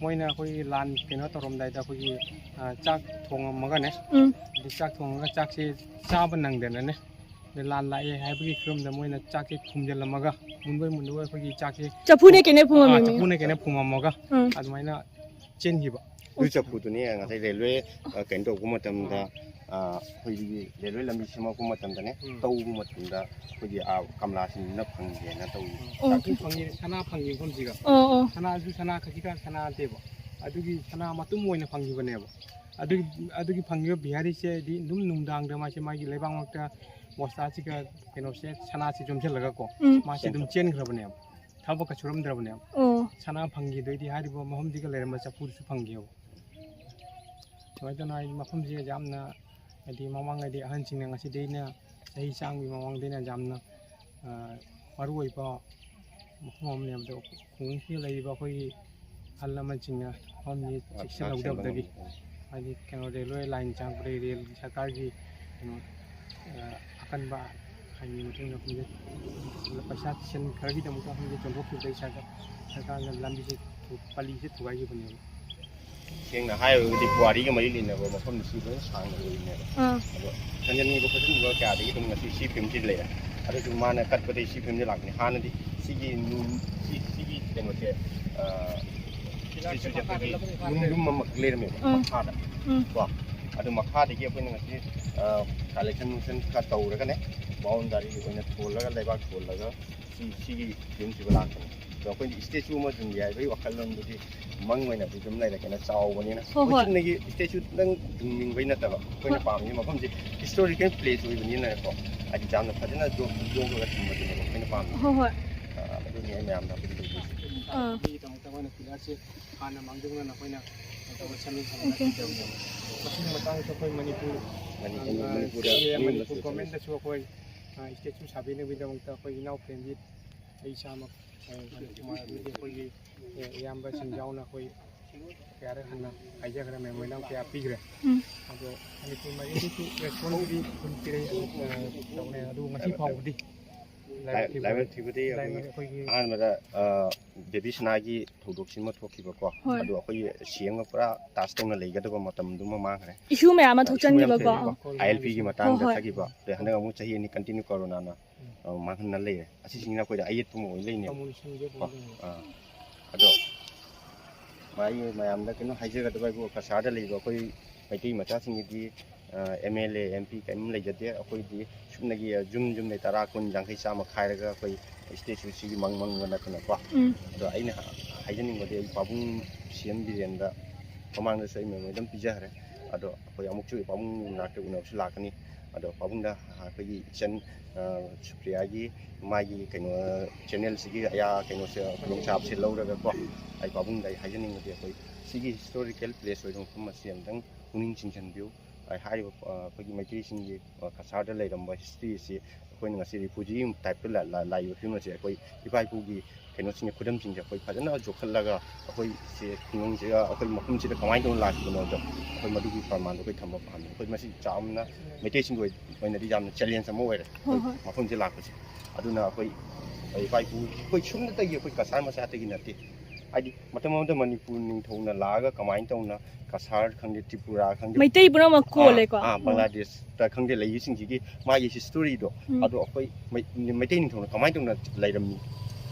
ꯃꯣꯏꯅ ꯑꯩꯈꯣꯏꯒꯤ ꯂꯥꯟ ꯀꯩꯅꯣ ꯇꯧꯔꯝꯗꯥꯏꯗ ꯑꯩꯈꯣꯏꯒꯤ, ꯑꯥ, ꯆꯥꯛ ꯊꯣꯡꯉꯝꯃꯒꯅꯦ꯫ ꯎꯝ꯫ ꯑꯗꯩ ꯆꯥꯛ ꯊꯣꯡꯉꯒ ꯆꯥꯛꯁꯦ ꯆꯥꯕ ꯅꯪꯗꯅꯅꯦ꯫ ꯑꯗꯩ ꯂꯥꯟ ꯂꯥꯛꯑꯦ ꯍꯥꯏꯕꯒꯤ ꯐꯤꯕꯝꯗ ꯃꯣꯏꯅ ꯆꯥꯛꯁꯦ ꯈꯨꯝꯖꯤꯜꯂꯝꯃꯒ, ꯃꯨꯟꯕꯣꯏ ꯃꯨꯟꯗꯕꯣꯏ ꯑꯩꯈꯣꯏꯒꯤ ꯆꯥꯛꯁꯦ ꯆꯐꯨꯅꯦ ꯀꯩꯅꯦ ꯑꯥ, ꯐꯨꯝꯃꯝꯃꯤꯅꯦ꯫ ꯆꯐꯨꯅꯦ ꯀꯩꯅꯦ ꯐꯨꯝꯃꯝꯃꯒ ꯎꯝ꯫ ꯑꯗꯨꯃꯥꯏꯅ ꯆꯦꯟꯈꯤꯕ꯫ ꯑꯗꯨ ꯆꯐꯨꯗꯨꯅꯦ ꯉꯁꯥꯏ ꯔꯦꯜꯋꯦ, ꯑ, ꯀꯩꯅꯣ ꯇꯧꯕ ꯃꯇꯝꯗ, ꯑꯥ꯫ ꯑ, ꯑꯩꯈꯣꯏꯒꯤ ꯔꯦꯜꯋꯦ ꯂꯝꯕꯤ ꯁꯦꯝꯃꯛꯄ ꯃꯇꯝꯗꯅꯦ, ꯎꯝ꯫ ꯇꯧꯕ ꯃꯇꯝꯗ ꯑꯩꯈꯣꯏꯒꯤ, ꯑꯥ, ꯀꯃꯂꯥꯁꯤꯡꯗꯨꯅ ꯐꯪꯒꯦꯅ ꯇꯧꯕ꯫ ꯎꯝ꯫ ꯑꯣ꯫ ꯆꯥꯛ ꯐꯪꯉꯤ, ꯁꯅꯥ ꯐꯪꯉꯤ ꯃꯐꯝꯁꯤꯒ꯫ ꯑꯣ, ꯑꯣ꯫ ꯁꯅꯥꯁꯨ ꯁꯅꯥ ꯈꯖꯤꯛꯀꯥꯟ ꯁꯅꯥ ꯅꯠꯇꯦꯕ꯫ ꯑꯗꯨꯒꯤ ꯁꯅꯥ ꯃꯇꯨꯝ ꯑꯣꯏꯅ ꯐꯪꯈꯤꯕꯅꯦꯕ꯫ ꯑꯗꯨꯒꯤ, ꯑꯗꯨꯒꯤ ꯐꯪꯉꯤꯕ ꯕꯤꯍꯥꯔꯤꯁꯦ ꯍꯥꯏꯗꯤ ꯑꯗꯨꯝ ꯅꯨꯡꯗꯥꯡꯗ ꯃꯥꯁꯦ ꯃꯥꯒꯤ ꯂꯩꯕꯥꯛ ꯃꯔꯛꯇ ꯕꯣꯁꯇꯥꯁꯤꯒ ꯀꯩꯅꯣꯁꯦ, ꯁꯅꯥꯁꯦ ꯌꯣꯝꯁꯤꯜꯂꯒꯀꯣ, ꯎꯝ꯫ ꯃꯥꯁꯦ ꯑꯗꯨꯝ ꯆꯦꯟꯈ꯭ꯔꯕꯅꯦꯕ꯫ ꯊꯕꯛꯀ ꯁꯨꯔꯝꯗ꯭ꯔꯕꯅꯦꯕ꯫ ꯑꯣ꯫ ꯁꯅꯥ ꯐꯪꯈꯤꯗꯣꯏꯗꯤ ꯍꯥꯏꯔꯤꯕ ꯃꯐꯝꯁꯤꯒ ꯂꯩꯔꯝꯕ ꯆꯐꯨꯗꯨꯁꯨ ꯐꯪꯈꯤꯑꯕ꯫ ꯁꯨꯃꯥꯏꯅ ꯇꯧꯅ ꯍꯥꯏꯗꯤ ꯃꯐꯝꯁꯦ ꯌꯥꯝꯅ ꯍꯥꯏꯗꯤ ꯃꯃꯥꯡ ꯍꯥꯏꯗꯤ ꯑꯍꯟꯁꯤꯡꯅ ꯉꯁꯤꯗꯩꯅ ꯆꯍꯤ ꯆꯥꯝꯃꯒꯤ ꯃꯃꯥꯡꯗꯩꯅ ꯌꯥꯝꯅ, ꯑ, ꯃꯔꯨ ꯑꯣꯏꯕ ꯃꯐꯝ ꯑꯃꯅꯦꯕ꯫ ꯑꯗꯣ ꯈꯨꯡꯒꯪꯁꯤꯗ ꯂꯩꯔꯤꯕ ꯑꯩꯈꯣꯏꯒꯤ ꯑꯍꯜ ꯂꯃꯟꯁꯤꯡꯅ ꯃꯐꯝꯁꯤ ꯆꯦꯛꯁꯤꯜꯍꯧꯗꯕꯗꯒꯤ ꯍꯥꯏꯗꯤ ꯀꯩꯅꯣ ꯔꯦꯜꯋꯦ ꯂꯥꯏꯟ ꯆꯪꯉꯛꯄꯗꯒꯤ ꯔꯦꯜꯒꯤ ꯁꯔꯀꯥꯔꯒꯤ ꯀꯩꯅꯣ, ꯑ, ꯑꯀꯟꯕ ꯍꯥꯏꯗꯤ ꯃꯇꯨꯡꯗ ꯃꯐꯝꯁꯦ ꯄꯩꯁꯥ ꯁꯦꯟ ꯈꯔꯒꯤꯗꯃꯛꯇ ꯃꯐꯝꯁꯦ ꯆꯣꯟꯊꯣꯛꯈꯤꯕꯗꯒꯤ ꯁꯔꯀꯥꯔ, ꯁꯔꯀꯥꯔꯅ ꯂꯝꯕꯤꯁꯦ ꯊꯨ-, ꯄꯜꯂꯤꯁꯦ ꯊꯨꯒꯥꯏꯈꯤꯕꯅꯦꯕ꯫ ꯁꯦꯡꯅ ꯍꯥꯏꯔꯒꯗꯤ ꯄꯨꯋꯥꯔꯤꯒ ꯃꯔꯤ ꯂꯩꯅꯕ ꯃꯐꯝꯗ ꯁꯤ ꯂꯣꯏꯅ ꯁꯥꯡꯅ ꯂꯩꯔꯤꯅꯦꯕ꯫ ꯑꯥ꯫ ꯑꯗꯣ ꯊꯟꯖꯟꯈꯤꯕ ꯈꯣꯠꯆꯤꯟꯈꯤꯕ ꯀꯌꯥꯗꯒꯤ ꯑꯗꯨꯝ ꯉꯁꯤ ꯁꯤ ꯐꯤꯕꯝꯁꯤ ꯂꯩꯔꯦ꯫ ꯑꯗꯨꯁꯨ ꯃꯥꯅ ꯀꯠꯄꯗꯒꯤ ꯁꯤ ꯐꯤꯕꯝꯁꯤ ꯂꯥꯛꯄꯅꯤ꯫ ꯍꯥꯟꯅꯗꯤ ꯁꯤꯒꯤ ꯅꯨꯡ, ꯁꯤ, ꯁꯤꯒꯤ ꯀꯩꯅꯣꯁꯦ, ꯑ, ꯁꯤꯁꯨ ꯑꯩꯈꯣꯏꯒꯤ ꯅꯨꯡꯗꯨꯝ ꯑꯃꯈꯛ ꯂꯩꯔꯝꯃꯦꯕ, ꯎꯝ꯫ ꯃꯈꯥꯗ꯫ ꯎꯝ꯫ ꯀꯣ? ꯑꯗꯨ ꯃꯈꯥꯗꯒꯤ ꯑꯩꯈꯣꯏꯅ ꯉꯁꯤ, ꯑ, collection ꯅꯨꯡꯁꯟ ꯈꯔ ꯇꯧꯔꯒꯅꯦ, boundary ꯑꯣꯏꯅ ꯊꯣꯜꯂꯒ, ꯂꯩꯕꯥꯛ ꯊꯣꯜꯂꯒ ꯁꯤ, ꯁꯤꯒꯤ ꯌꯨꯝꯁꯤꯕꯨ ꯂꯥꯛꯄꯅꯦ꯫ ꯑꯗꯣ ꯑꯩꯈꯣꯏꯗꯤ statue ꯑꯃ ꯌꯨꯝꯒꯤ ꯍꯥꯏꯕꯒꯤ ꯋꯥꯈꯜꯂꯣꯟꯗꯨꯗꯤ ꯃꯪ ꯑꯣꯏꯅꯗꯤ ꯑꯗꯨꯝ ꯂꯩꯔꯦ, ꯀꯩꯅꯣ ꯆꯥꯎꯕꯅꯤꯅ꯫ ꯍꯣꯏ, ꯍꯣꯏ꯫ ꯆꯨꯝꯅꯒꯤ statue ꯗꯪ ꯌꯨꯡꯅꯤꯡꯕꯩ ꯅꯠꯇꯕ, ꯑꯩꯈꯣꯏꯅ ꯍꯣꯏ꯫ ꯄꯥꯝꯃꯤ ꯃꯐꯝꯁꯦ historical place ꯑꯣꯏꯕꯅꯤꯅꯀꯣ, ꯍꯥꯏꯗꯤ ꯌꯥꯝꯅ ꯐꯖꯅ ꯌꯣꯛ-, ꯌꯣꯛꯑꯒ ꯊꯝꯕꯗꯨꯅꯦꯕ ꯑꯩꯈꯣꯏꯅ ꯄꯥꯝꯃꯤꯁꯦ꯫ ꯍꯣꯏ, ꯍꯣꯏ꯫ ꯑ, ꯑꯗꯨꯅꯤ ꯑꯩ ꯃꯌꯥꯝꯗ ꯑꯄꯤꯜ ꯇꯧꯖꯔꯤꯁꯦ꯫ ꯑꯥ꯫ ꯃꯤꯒꯤꯗꯃꯛꯇ ꯑꯩꯈꯣꯏꯅ pillar ꯁꯦ ꯍꯥꯟꯅ ꯃꯥꯡꯖꯧꯅꯅ ꯑꯩꯈꯣꯏꯅ ꯇꯧꯕ ꯁꯦꯝꯖꯤꯟ ꯁꯥꯖꯤꯟ ꯑꯣꯀꯦ꯫ ꯇꯧꯖꯕꯅꯦꯕ꯫ ꯃꯁꯤꯒꯤ ꯃꯇꯥꯡꯗꯁꯨ ꯑꯩꯈꯣꯏ ꯃꯅꯤꯄꯨꯔ, ꯃꯅꯤ-, ꯑ, ꯃꯅꯤꯄꯨꯔꯗ ꯁꯤ ꯑꯦ, ꯃꯅꯤꯄꯨꯔ ꯃꯅꯤꯄꯨꯔ government ꯗꯁꯨ ꯑꯩꯈꯣꯏ, ꯑ, statue ꯁꯥꯕꯤꯅꯕꯒꯤꯗꯃꯛꯇ ꯑꯩꯈꯣꯏ ꯏꯅꯥꯎ ꯄ꯭ꯔꯦꯝꯖꯤꯠ, ꯑꯩ ꯏꯁꯥꯃꯛ, ꯑ, ꯃꯅꯤꯀꯨꯃꯥꯔ, ꯑꯗꯨꯗꯤ ꯑꯩꯈꯣꯏꯒꯤ, ꯑ, ꯏꯌꯥꯝꯕꯁꯤꯡ ꯌꯥꯎꯅ ꯑꯩꯈꯣꯏ ꯀꯌꯥꯔꯛ ꯍꯟꯅ ꯍꯥꯏꯖꯈ꯭ꯔꯦ, memorandum ꯀꯌꯥ ꯄꯤꯈ꯭ꯔꯦ꯫ ꯎꯝ꯫ ꯑꯗꯣ ꯃꯅꯤꯄꯨꯔ ꯃꯥꯏꯀꯩꯗꯒꯤꯁꯨ response ꯄꯤꯗꯤ ꯑꯗꯨꯝ ꯄꯤꯔꯛꯏ, ꯑꯗꯣ, ꯑ, ꯇꯧꯅꯩ꯫ ꯑꯗꯨ ꯉꯁꯤ ꯐꯥꯎꯕꯗꯤ ꯂꯥꯏꯕꯛ ꯊꯤꯕ-, ꯂꯥꯏꯕꯛ ꯊꯤꯕꯗꯤ ꯂꯥꯏꯕꯛ ꯑꯩꯈꯣꯏꯒꯤ ꯑꯩꯈꯣꯏꯒꯤ ꯑꯍꯥꯟꯕꯗ, ꯑ, ꯕꯦꯕꯤ ꯁꯅꯥꯒꯤ ꯊꯧꯗꯣꯛꯁꯤꯃ ꯊꯣꯛꯈꯤꯕꯀꯣ꯫ ꯍꯣꯏ꯫ ꯑꯗꯣ ꯑꯩꯈꯣꯏꯒꯤ ꯁꯤ ꯑꯦꯝꯒ ꯄꯨꯔꯥ touch ꯇꯧꯅ ꯂꯩꯒꯗꯕ ꯃꯇꯝꯗꯨꯃ ꯃꯥꯡꯈ꯭ꯔꯦ꯫ Issue ꯃꯌꯥꯝ ꯑꯃ ꯑ, issue ꯃꯌꯥꯝ ꯊꯣꯛꯆꯟꯈꯤꯕꯀꯣ꯫ ꯊꯣꯛꯑꯦꯕꯀꯣ꯫ ꯑꯥꯏ ꯑꯦꯜ ꯄꯤꯒꯤ ꯃꯇꯥꯡꯗ ꯍꯣꯏ, ꯍꯣꯏ꯫ ꯆꯠꯈꯤꯕ꯫ ꯑꯗꯩ ꯍꯟꯗꯛ ꯑꯃꯨꯛ ꯆꯍꯤ ꯑꯅꯤ continue ꯀꯣꯔꯣꯅꯥꯅ, ꯎꯝ꯫ ꯑ, ꯃꯥꯡꯍꯟꯅ ꯂꯩꯔꯦ꯫ ꯑꯁꯤꯁꯤꯡꯁꯤꯅ ꯑꯩꯈꯣꯏꯗ ꯑꯌꯦꯠꯄ ꯑꯃ ꯑꯣꯏ ꯂꯩꯅꯦꯕꯀꯣ꯫ ꯀꯣ꯫ ꯑꯥ꯫ ꯑꯗꯣ ꯃꯥꯒꯤ ꯃꯌꯥꯝꯗ ꯀꯩꯅꯣ ꯍꯥꯏꯖꯒꯗꯕ ꯍꯥꯏꯕꯨ, ꯀꯁꯥꯔꯗ ꯂꯩꯕ ꯑꯩꯈꯣꯏ ꯃꯩꯇꯩ ꯃꯆꯥꯁꯤꯡꯒꯤꯗꯤ, ꯑ, M L A, M P ꯀꯔꯤꯝ ꯂꯩꯖꯗꯦ꯫ ꯑꯩꯈꯣꯏꯗꯤ ꯁꯨꯞꯅꯒꯤ, ꯑ, ꯌꯨꯝ ꯌꯨꯝꯗꯩ ꯇꯔꯥ, ꯀꯨꯟ, ꯌꯥꯡꯈꯩ, ꯆꯥꯝꯃ ꯈꯥꯏꯔꯒ ꯑꯩꯈꯣꯏ statue ꯁꯤꯒꯤ ꯃꯪ ꯃꯪꯕ ꯅꯠꯇꯅꯀꯣ꯫ ꯎꯝ꯫ ꯑꯗꯣ ꯑꯩꯅ ꯍꯥꯏꯖꯅꯤꯡꯕꯗꯤ, ꯑꯩ ꯄꯥꯕꯨꯡ ꯁꯤ ꯑꯦꯝ ꯕꯤꯔꯦꯟꯗ ꯃꯃꯥꯡꯗꯁꯨ ꯑꯩ memorandum ꯄꯤꯖꯈ꯭ꯔꯦ꯫ ꯑꯗꯣ ꯑꯩꯈꯣꯏ ꯑꯃꯨꯛꯁꯨ ꯄꯥꯕꯨꯡ ꯃꯅꯥꯛꯇ ꯎꯅꯕꯁꯨ ꯂꯥꯛꯀꯅꯤ꯫ ꯑꯗꯣ ꯄꯥꯕꯨꯡꯗ ꯑꯩꯈꯣꯏꯒꯤ ꯏꯆꯟ, ꯑ, ꯁꯨꯄ꯭ꯔꯤꯌꯥꯒꯤ ꯃꯥꯒꯤ ꯀꯩꯅꯣ, channel ꯁꯤꯒꯤ ꯑꯌꯥ ꯀꯩꯅꯣꯁꯦ, ꯈꯨꯗꯣꯡꯆꯥꯕꯁꯦ ꯂꯧꯔꯒꯀꯣ, ꯑꯩ ꯄꯥꯕꯨꯡꯗ ꯑꯩ ꯍꯥꯏꯖꯅꯤꯡꯕꯗꯤ, ꯑꯩꯈꯣꯏ ꯁꯤꯒꯤ historical place ꯑꯣꯏꯕ ꯃꯐꯝ ꯑꯁꯤ ꯑꯝꯇꯪ ꯄꯨꯛꯅꯤꯡ ꯆꯤꯡꯁꯤꯟꯕꯤꯌꯨ꯫ ꯑꯩ ꯍꯥꯏꯔꯤꯕ, ꯑ, ꯑꯩꯈꯣꯏꯒꯤ ꯃꯩꯇꯩꯁꯤꯡꯒꯤ, ꯑ, ꯀꯁꯥꯔꯗ ꯂꯩꯔꯝꯕ history ꯑꯁꯤ ꯑꯩꯈꯣꯏꯅ ꯉꯁꯤ refugee type ꯇ ꯂꯥ-, ꯂꯥ-, ꯂꯥꯛꯏꯕ ꯐꯤꯕꯝ ꯑꯁꯤ ꯑꯩꯈꯣꯏ ꯏꯄꯥ ꯏꯄꯨꯒꯤ ꯀꯩꯅꯣꯁꯤꯡꯁꯦ, ꯈꯨꯗꯝꯁꯤꯡꯁꯦ ꯑꯩꯈꯣꯏ ꯐꯖꯅ ꯌꯣꯛꯈꯠꯂꯒ, ꯑꯩꯈꯣꯏꯁꯦ ꯈꯨꯡꯒꯪꯁꯤꯗ, ꯑꯩꯈꯣꯏ ꯃꯐꯝꯁꯤꯗ ꯀꯃꯥꯏꯅ ꯇꯧꯅ ꯂꯥꯛꯈꯤꯕꯅꯣꯗꯣ ꯑꯩꯈꯣꯏ ꯃꯗꯨꯒꯤ ꯄ꯭ꯔꯃꯥꯟꯗꯣ ꯑꯩꯈꯣꯏ ꯊꯝꯕ ꯄꯥꯝꯃꯤ꯫ ꯑꯩꯈꯣꯏ ꯃꯁꯤ ꯆꯥꯎꯅ ꯃꯩꯇꯩꯁꯤꯡꯒꯤ ꯑꯣꯏ-, ꯑꯣꯏꯅꯗꯤ ꯌꯥꯝꯅ challenge ꯑꯃ ꯑꯣꯏꯔꯦ ꯍꯣꯏ, ꯑꯩꯈꯣꯏ ꯍꯣꯏ꯫ ꯃꯐꯝꯁꯦ ꯂꯥꯛꯄꯁꯦ꯫ ꯑꯗꯨꯅ ꯑꯩꯈꯣꯏ, ꯑꯩꯈꯣꯏ ꯏꯄꯥ ꯏꯄꯨ, ꯑꯩꯈꯣꯏ ꯁꯨꯝꯅꯇꯒꯤ ꯑꯩꯈꯣꯏ ꯀꯁꯥꯔ ꯃꯆꯥꯗꯒꯤ ꯅꯠꯇꯦ꯫ ꯍꯥꯏꯗꯤ ꯃꯇꯝ ꯑꯃꯗ ꯃꯅꯤꯄꯨꯔ ꯅꯤꯡꯊꯧꯅ ꯂꯥꯛꯑꯒ ꯀꯃꯥꯏꯅ ꯇꯧꯅ ꯀꯁꯥꯔ ꯈꯪꯗꯦ, ꯇ꯭ꯔꯤꯄꯨꯔꯥ ꯈꯪꯗꯦ, ꯃꯩꯇꯩ ꯄꯨꯝꯅꯃꯛ ꯑꯥ, ꯀꯣꯜꯂꯦꯀꯣ꯫ ꯑꯥ, ꯎꯝ꯫ ꯕꯪꯒ꯭ꯂꯥꯗꯦꯁꯇ ꯈꯪꯗꯦ, ꯂꯩꯔꯤꯁꯤꯡꯁꯤꯒꯤ ꯃꯥꯒꯤ history ꯗꯣ, ꯎꯝ꯫ ꯑꯗꯣ ꯑꯩꯈꯣꯏ ꯃꯩ-, ꯃꯩꯇꯩ ꯅꯤꯡꯊꯧꯅ ꯀꯃꯥꯏꯅ ꯇꯧꯅ ꯂꯩꯔꯝꯃꯤ?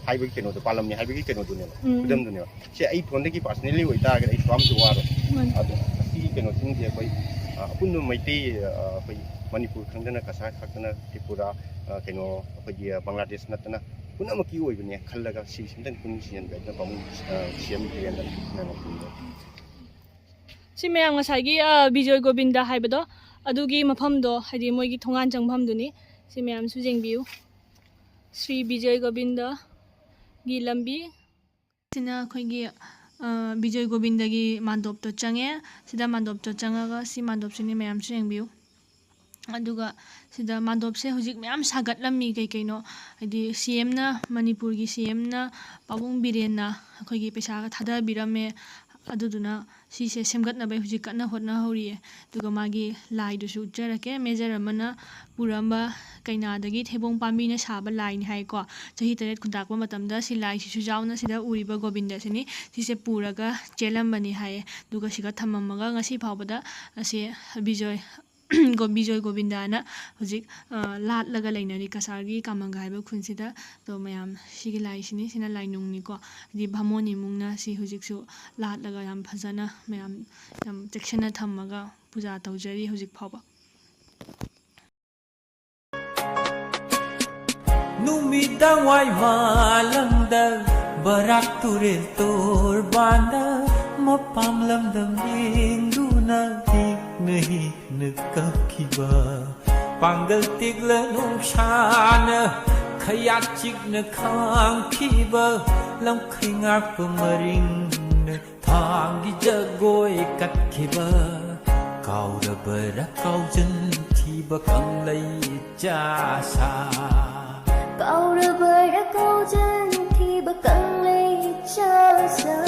ꯍꯥꯏꯕꯒꯤ ꯀꯩꯅꯣꯗꯣ, ꯄꯥꯜꯂꯝꯃꯤ ꯍꯥꯏꯕꯒꯤ ꯀꯩꯅꯣꯗꯨꯅꯦꯕ, ꯎꯝ. ꯈꯨꯗꯝꯗꯨꯅꯦꯕ꯫ ꯁꯤ ꯑꯩ ꯐꯣꯟꯗꯒꯤ personally ꯑꯣꯏꯇꯥꯔꯒꯗꯤ ꯑꯩ ꯁꯨꯝꯁꯨ ꯋꯥꯔꯣꯏ꯫ ꯃꯥꯅꯤ. ꯑꯗꯣ ꯑꯁꯤꯒꯤ ꯀꯩꯅꯣꯁꯤꯡꯁꯦ ꯑꯩꯈꯣꯏ, ꯑ, ꯑꯄꯨꯟꯕ ꯃꯩꯇꯩ, ꯑ, ꯑꯩꯈꯣꯏ ꯃꯅꯤꯄꯨꯔ ꯈꯪꯗꯅ, ꯀꯁꯥꯔ ꯈꯛꯇꯅ, ꯇ꯭ꯔꯤꯄꯨꯔꯥ, ꯑ, ꯀꯩꯅꯣ, ꯑꯩꯈꯣꯏꯒꯤ, ꯑ, ꯕꯪꯒ꯭ꯂꯥꯗꯦꯁ ꯅꯠꯇꯅ ꯄꯨꯝꯅꯃꯛꯀꯤ ꯑꯣꯏꯕꯅꯦ ꯈꯜꯂꯒ ꯁꯤꯁꯤꯝꯇꯪ ꯄꯨꯛꯅꯤꯡ ꯆꯤꯡꯁꯤꯟꯕ ꯍꯥꯏꯗꯨꯅ ꯄꯥꯕꯨꯡ, ꯑ, ꯁꯤ ꯑꯦꯝ ꯕꯤꯔꯦꯟꯗ꯭ꯔ ꯅꯪꯅ ꯄꯨꯟꯕ꯫ ꯁꯤ ꯃꯌꯥꯝ ꯉꯁꯥꯏꯒꯤ, ꯑ, ꯕꯤꯖꯣꯏ ꯒꯣꯕꯤꯟꯗ ꯍꯥꯏꯕꯗꯣ, ꯑꯗꯨꯒꯤ ꯃꯐꯝꯗꯣ, ꯍꯥꯏꯗꯤ ꯃꯣꯏꯒꯤ ꯊꯣꯡꯒꯥꯟ ꯆꯪꯐꯝꯗꯨꯅꯤ꯫ ꯁꯤ ꯃꯌꯥꯝꯁꯨ ꯌꯦꯡꯕꯤꯌꯨ꯫ ꯁ꯭ꯔꯤ ꯕꯤꯖꯣꯏ ꯒꯣꯕꯤꯟꯗꯒꯤ ꯂꯝꯕꯤ꯫ ꯁꯤꯅ ꯑꯩꯈꯣꯏꯒꯤ, ꯑ, ꯕꯤꯖꯣꯏ ꯒꯣꯕꯤꯟꯗꯒꯤ ꯃꯥꯟꯗꯣꯞꯇꯣ ꯆꯪꯉꯦ꯫ ꯁꯤꯗ ꯃꯥꯟꯗꯣꯞꯇꯣ ꯆꯪꯉꯒ ꯁꯤ ꯃꯥꯟꯗꯣꯞꯁꯤꯅꯤ, ꯃꯌꯥꯝꯁꯨ ꯌꯦꯡꯕꯤꯌꯨ꯫ ꯑꯗꯨꯒ ꯁꯤꯗ ꯃꯥꯟꯗꯣꯞꯁꯦ ꯍꯧꯖꯤꯛ ꯃꯌꯥꯝ ꯁꯥꯒꯠꯂꯝꯃꯤ꯫ ꯀꯩ ꯀꯩꯅꯣ, ꯍꯥꯏꯗꯤ ꯁꯤ ꯑꯦꯝꯅ, ꯃꯅꯤꯄꯨꯔꯒꯤ ꯁꯤ ꯑꯦꯝꯅ ꯄꯥꯕꯨꯡ ꯕꯤꯔꯦꯟꯅ ꯑꯩꯈꯣꯏꯒꯤ ꯄꯩꯁꯥꯒ ꯊꯥꯗꯕꯤꯔꯝꯃꯦ꯫ ꯑꯗꯨꯗꯨꯅ ꯁꯤꯁꯦ ꯁꯦꯝꯒꯠꯅꯕ ꯍꯧꯖꯤꯛ ꯀꯟꯅ ꯍꯣꯠꯅꯍꯧꯔꯤꯌꯦ꯫ ꯑꯗꯨꯒ ꯃꯥꯒꯤ ꯂꯥꯏꯗꯨꯁꯨ ꯎꯠꯆꯔꯛꯀꯦ꯫ ꯃꯦꯖꯔ ꯑꯃꯅ ꯄꯨꯔꯝꯕ ꯀꯩꯅꯥꯗꯒꯤ ꯊꯩꯕꯣꯡ ꯄꯥꯝꯕꯤꯅ ꯁꯥꯕ ꯂꯥꯏꯅꯤ ꯍꯥꯏꯀꯣ꯫ ꯆꯍꯤ ꯇꯔꯦꯠ ꯈꯨꯟꯇꯥꯛꯄ ꯃꯇꯝꯗ ꯁꯤ ꯂꯥꯏꯁꯤꯁꯨ ꯌꯥꯎꯅ ꯁꯤꯗ ꯎꯔꯤꯕ ꯒꯣꯕꯤꯟꯗꯁꯤꯅꯤ꯫ ꯁꯤꯁꯦ ꯄꯨꯔꯒ ꯆꯦꯜꯂꯝꯕꯅꯤ ꯍꯥꯏꯌꯦ꯫ ꯑꯗꯨꯒ ꯁꯤꯒ ꯊꯝꯃꯝꯃꯒ ꯉꯁꯤ ꯐꯥꯎꯕꯗ ꯑꯁꯤ ꯕꯤꯖꯣꯏ ꯒꯣ-, ꯕꯤꯖꯣꯏ ꯒꯣꯕꯤꯟꯗꯅ ꯍꯧꯖꯤꯛ, ꯑ, ꯂꯥꯠꯂꯒ ꯂꯩꯅꯔꯤ ꯀꯁꯥꯔꯒꯤ ꯀꯥꯃꯪꯒ ꯍꯥꯏꯕ ꯈꯨꯟꯁꯤꯗ꯫ ꯑꯗꯣ ꯃꯌꯥꯝ ꯁꯤꯒꯤ ꯂꯥꯏꯁꯤꯅꯤ, ꯁꯤꯅ ꯂꯥꯏꯅꯨꯡꯅꯤꯀꯣ꯫ ꯍꯥꯏꯗꯤ ꯚꯥꯃꯣꯟ ꯏꯃꯨꯡꯅ ꯁꯤ ꯍꯧꯖꯤꯛꯁꯨ ꯂꯥꯠꯂꯒ ꯌꯥꯝ ꯐꯖꯅ ꯃꯌꯥꯝ ꯌꯥꯝ ꯆꯦꯛꯁꯤꯟꯅ ꯊꯝꯃꯒ ꯄꯨꯖꯥ ꯇꯧꯖꯔꯤ ꯍꯧꯖꯤꯛ ꯐꯥꯎꯕ꯫ ꯅꯨꯃꯤꯗꯥꯡ ꯋꯥꯏ ꯃꯥꯂꯪꯗ ꯕꯔꯥꯛ ꯇꯨꯔꯦꯜ ꯇꯣꯔꯕꯥꯟꯗ ꯃꯄꯥꯝ ꯂꯝꯗꯝ ꯌꯦꯡꯗꯨꯅ ꯍꯤꯛꯅ ꯍꯤꯛꯅ ꯀꯞꯈꯤꯕ ꯄꯥꯡꯒꯜ ꯇꯦꯛꯂ ꯅꯨꯡꯁꯥꯅ ꯈꯌꯥꯠ ꯆꯤꯛꯅ ꯈꯥꯡꯈꯤꯕ ꯂꯝꯈꯩ ꯉꯥꯛꯄ ꯃꯔꯤꯡꯅ ꯊꯥꯡꯒꯤ ꯖꯒꯣꯏ ꯀꯠꯈꯤꯕ ꯀꯥꯎꯔꯕꯔ ꯀꯥꯎꯖꯟꯈꯤꯕ ꯀꯪꯂꯩ ꯆꯥꯁꯥ ꯀꯥꯎꯔꯕꯔ ꯀꯥꯎꯖꯟꯈꯤꯕ ꯀꯪꯂꯩ ꯆꯥꯁꯥ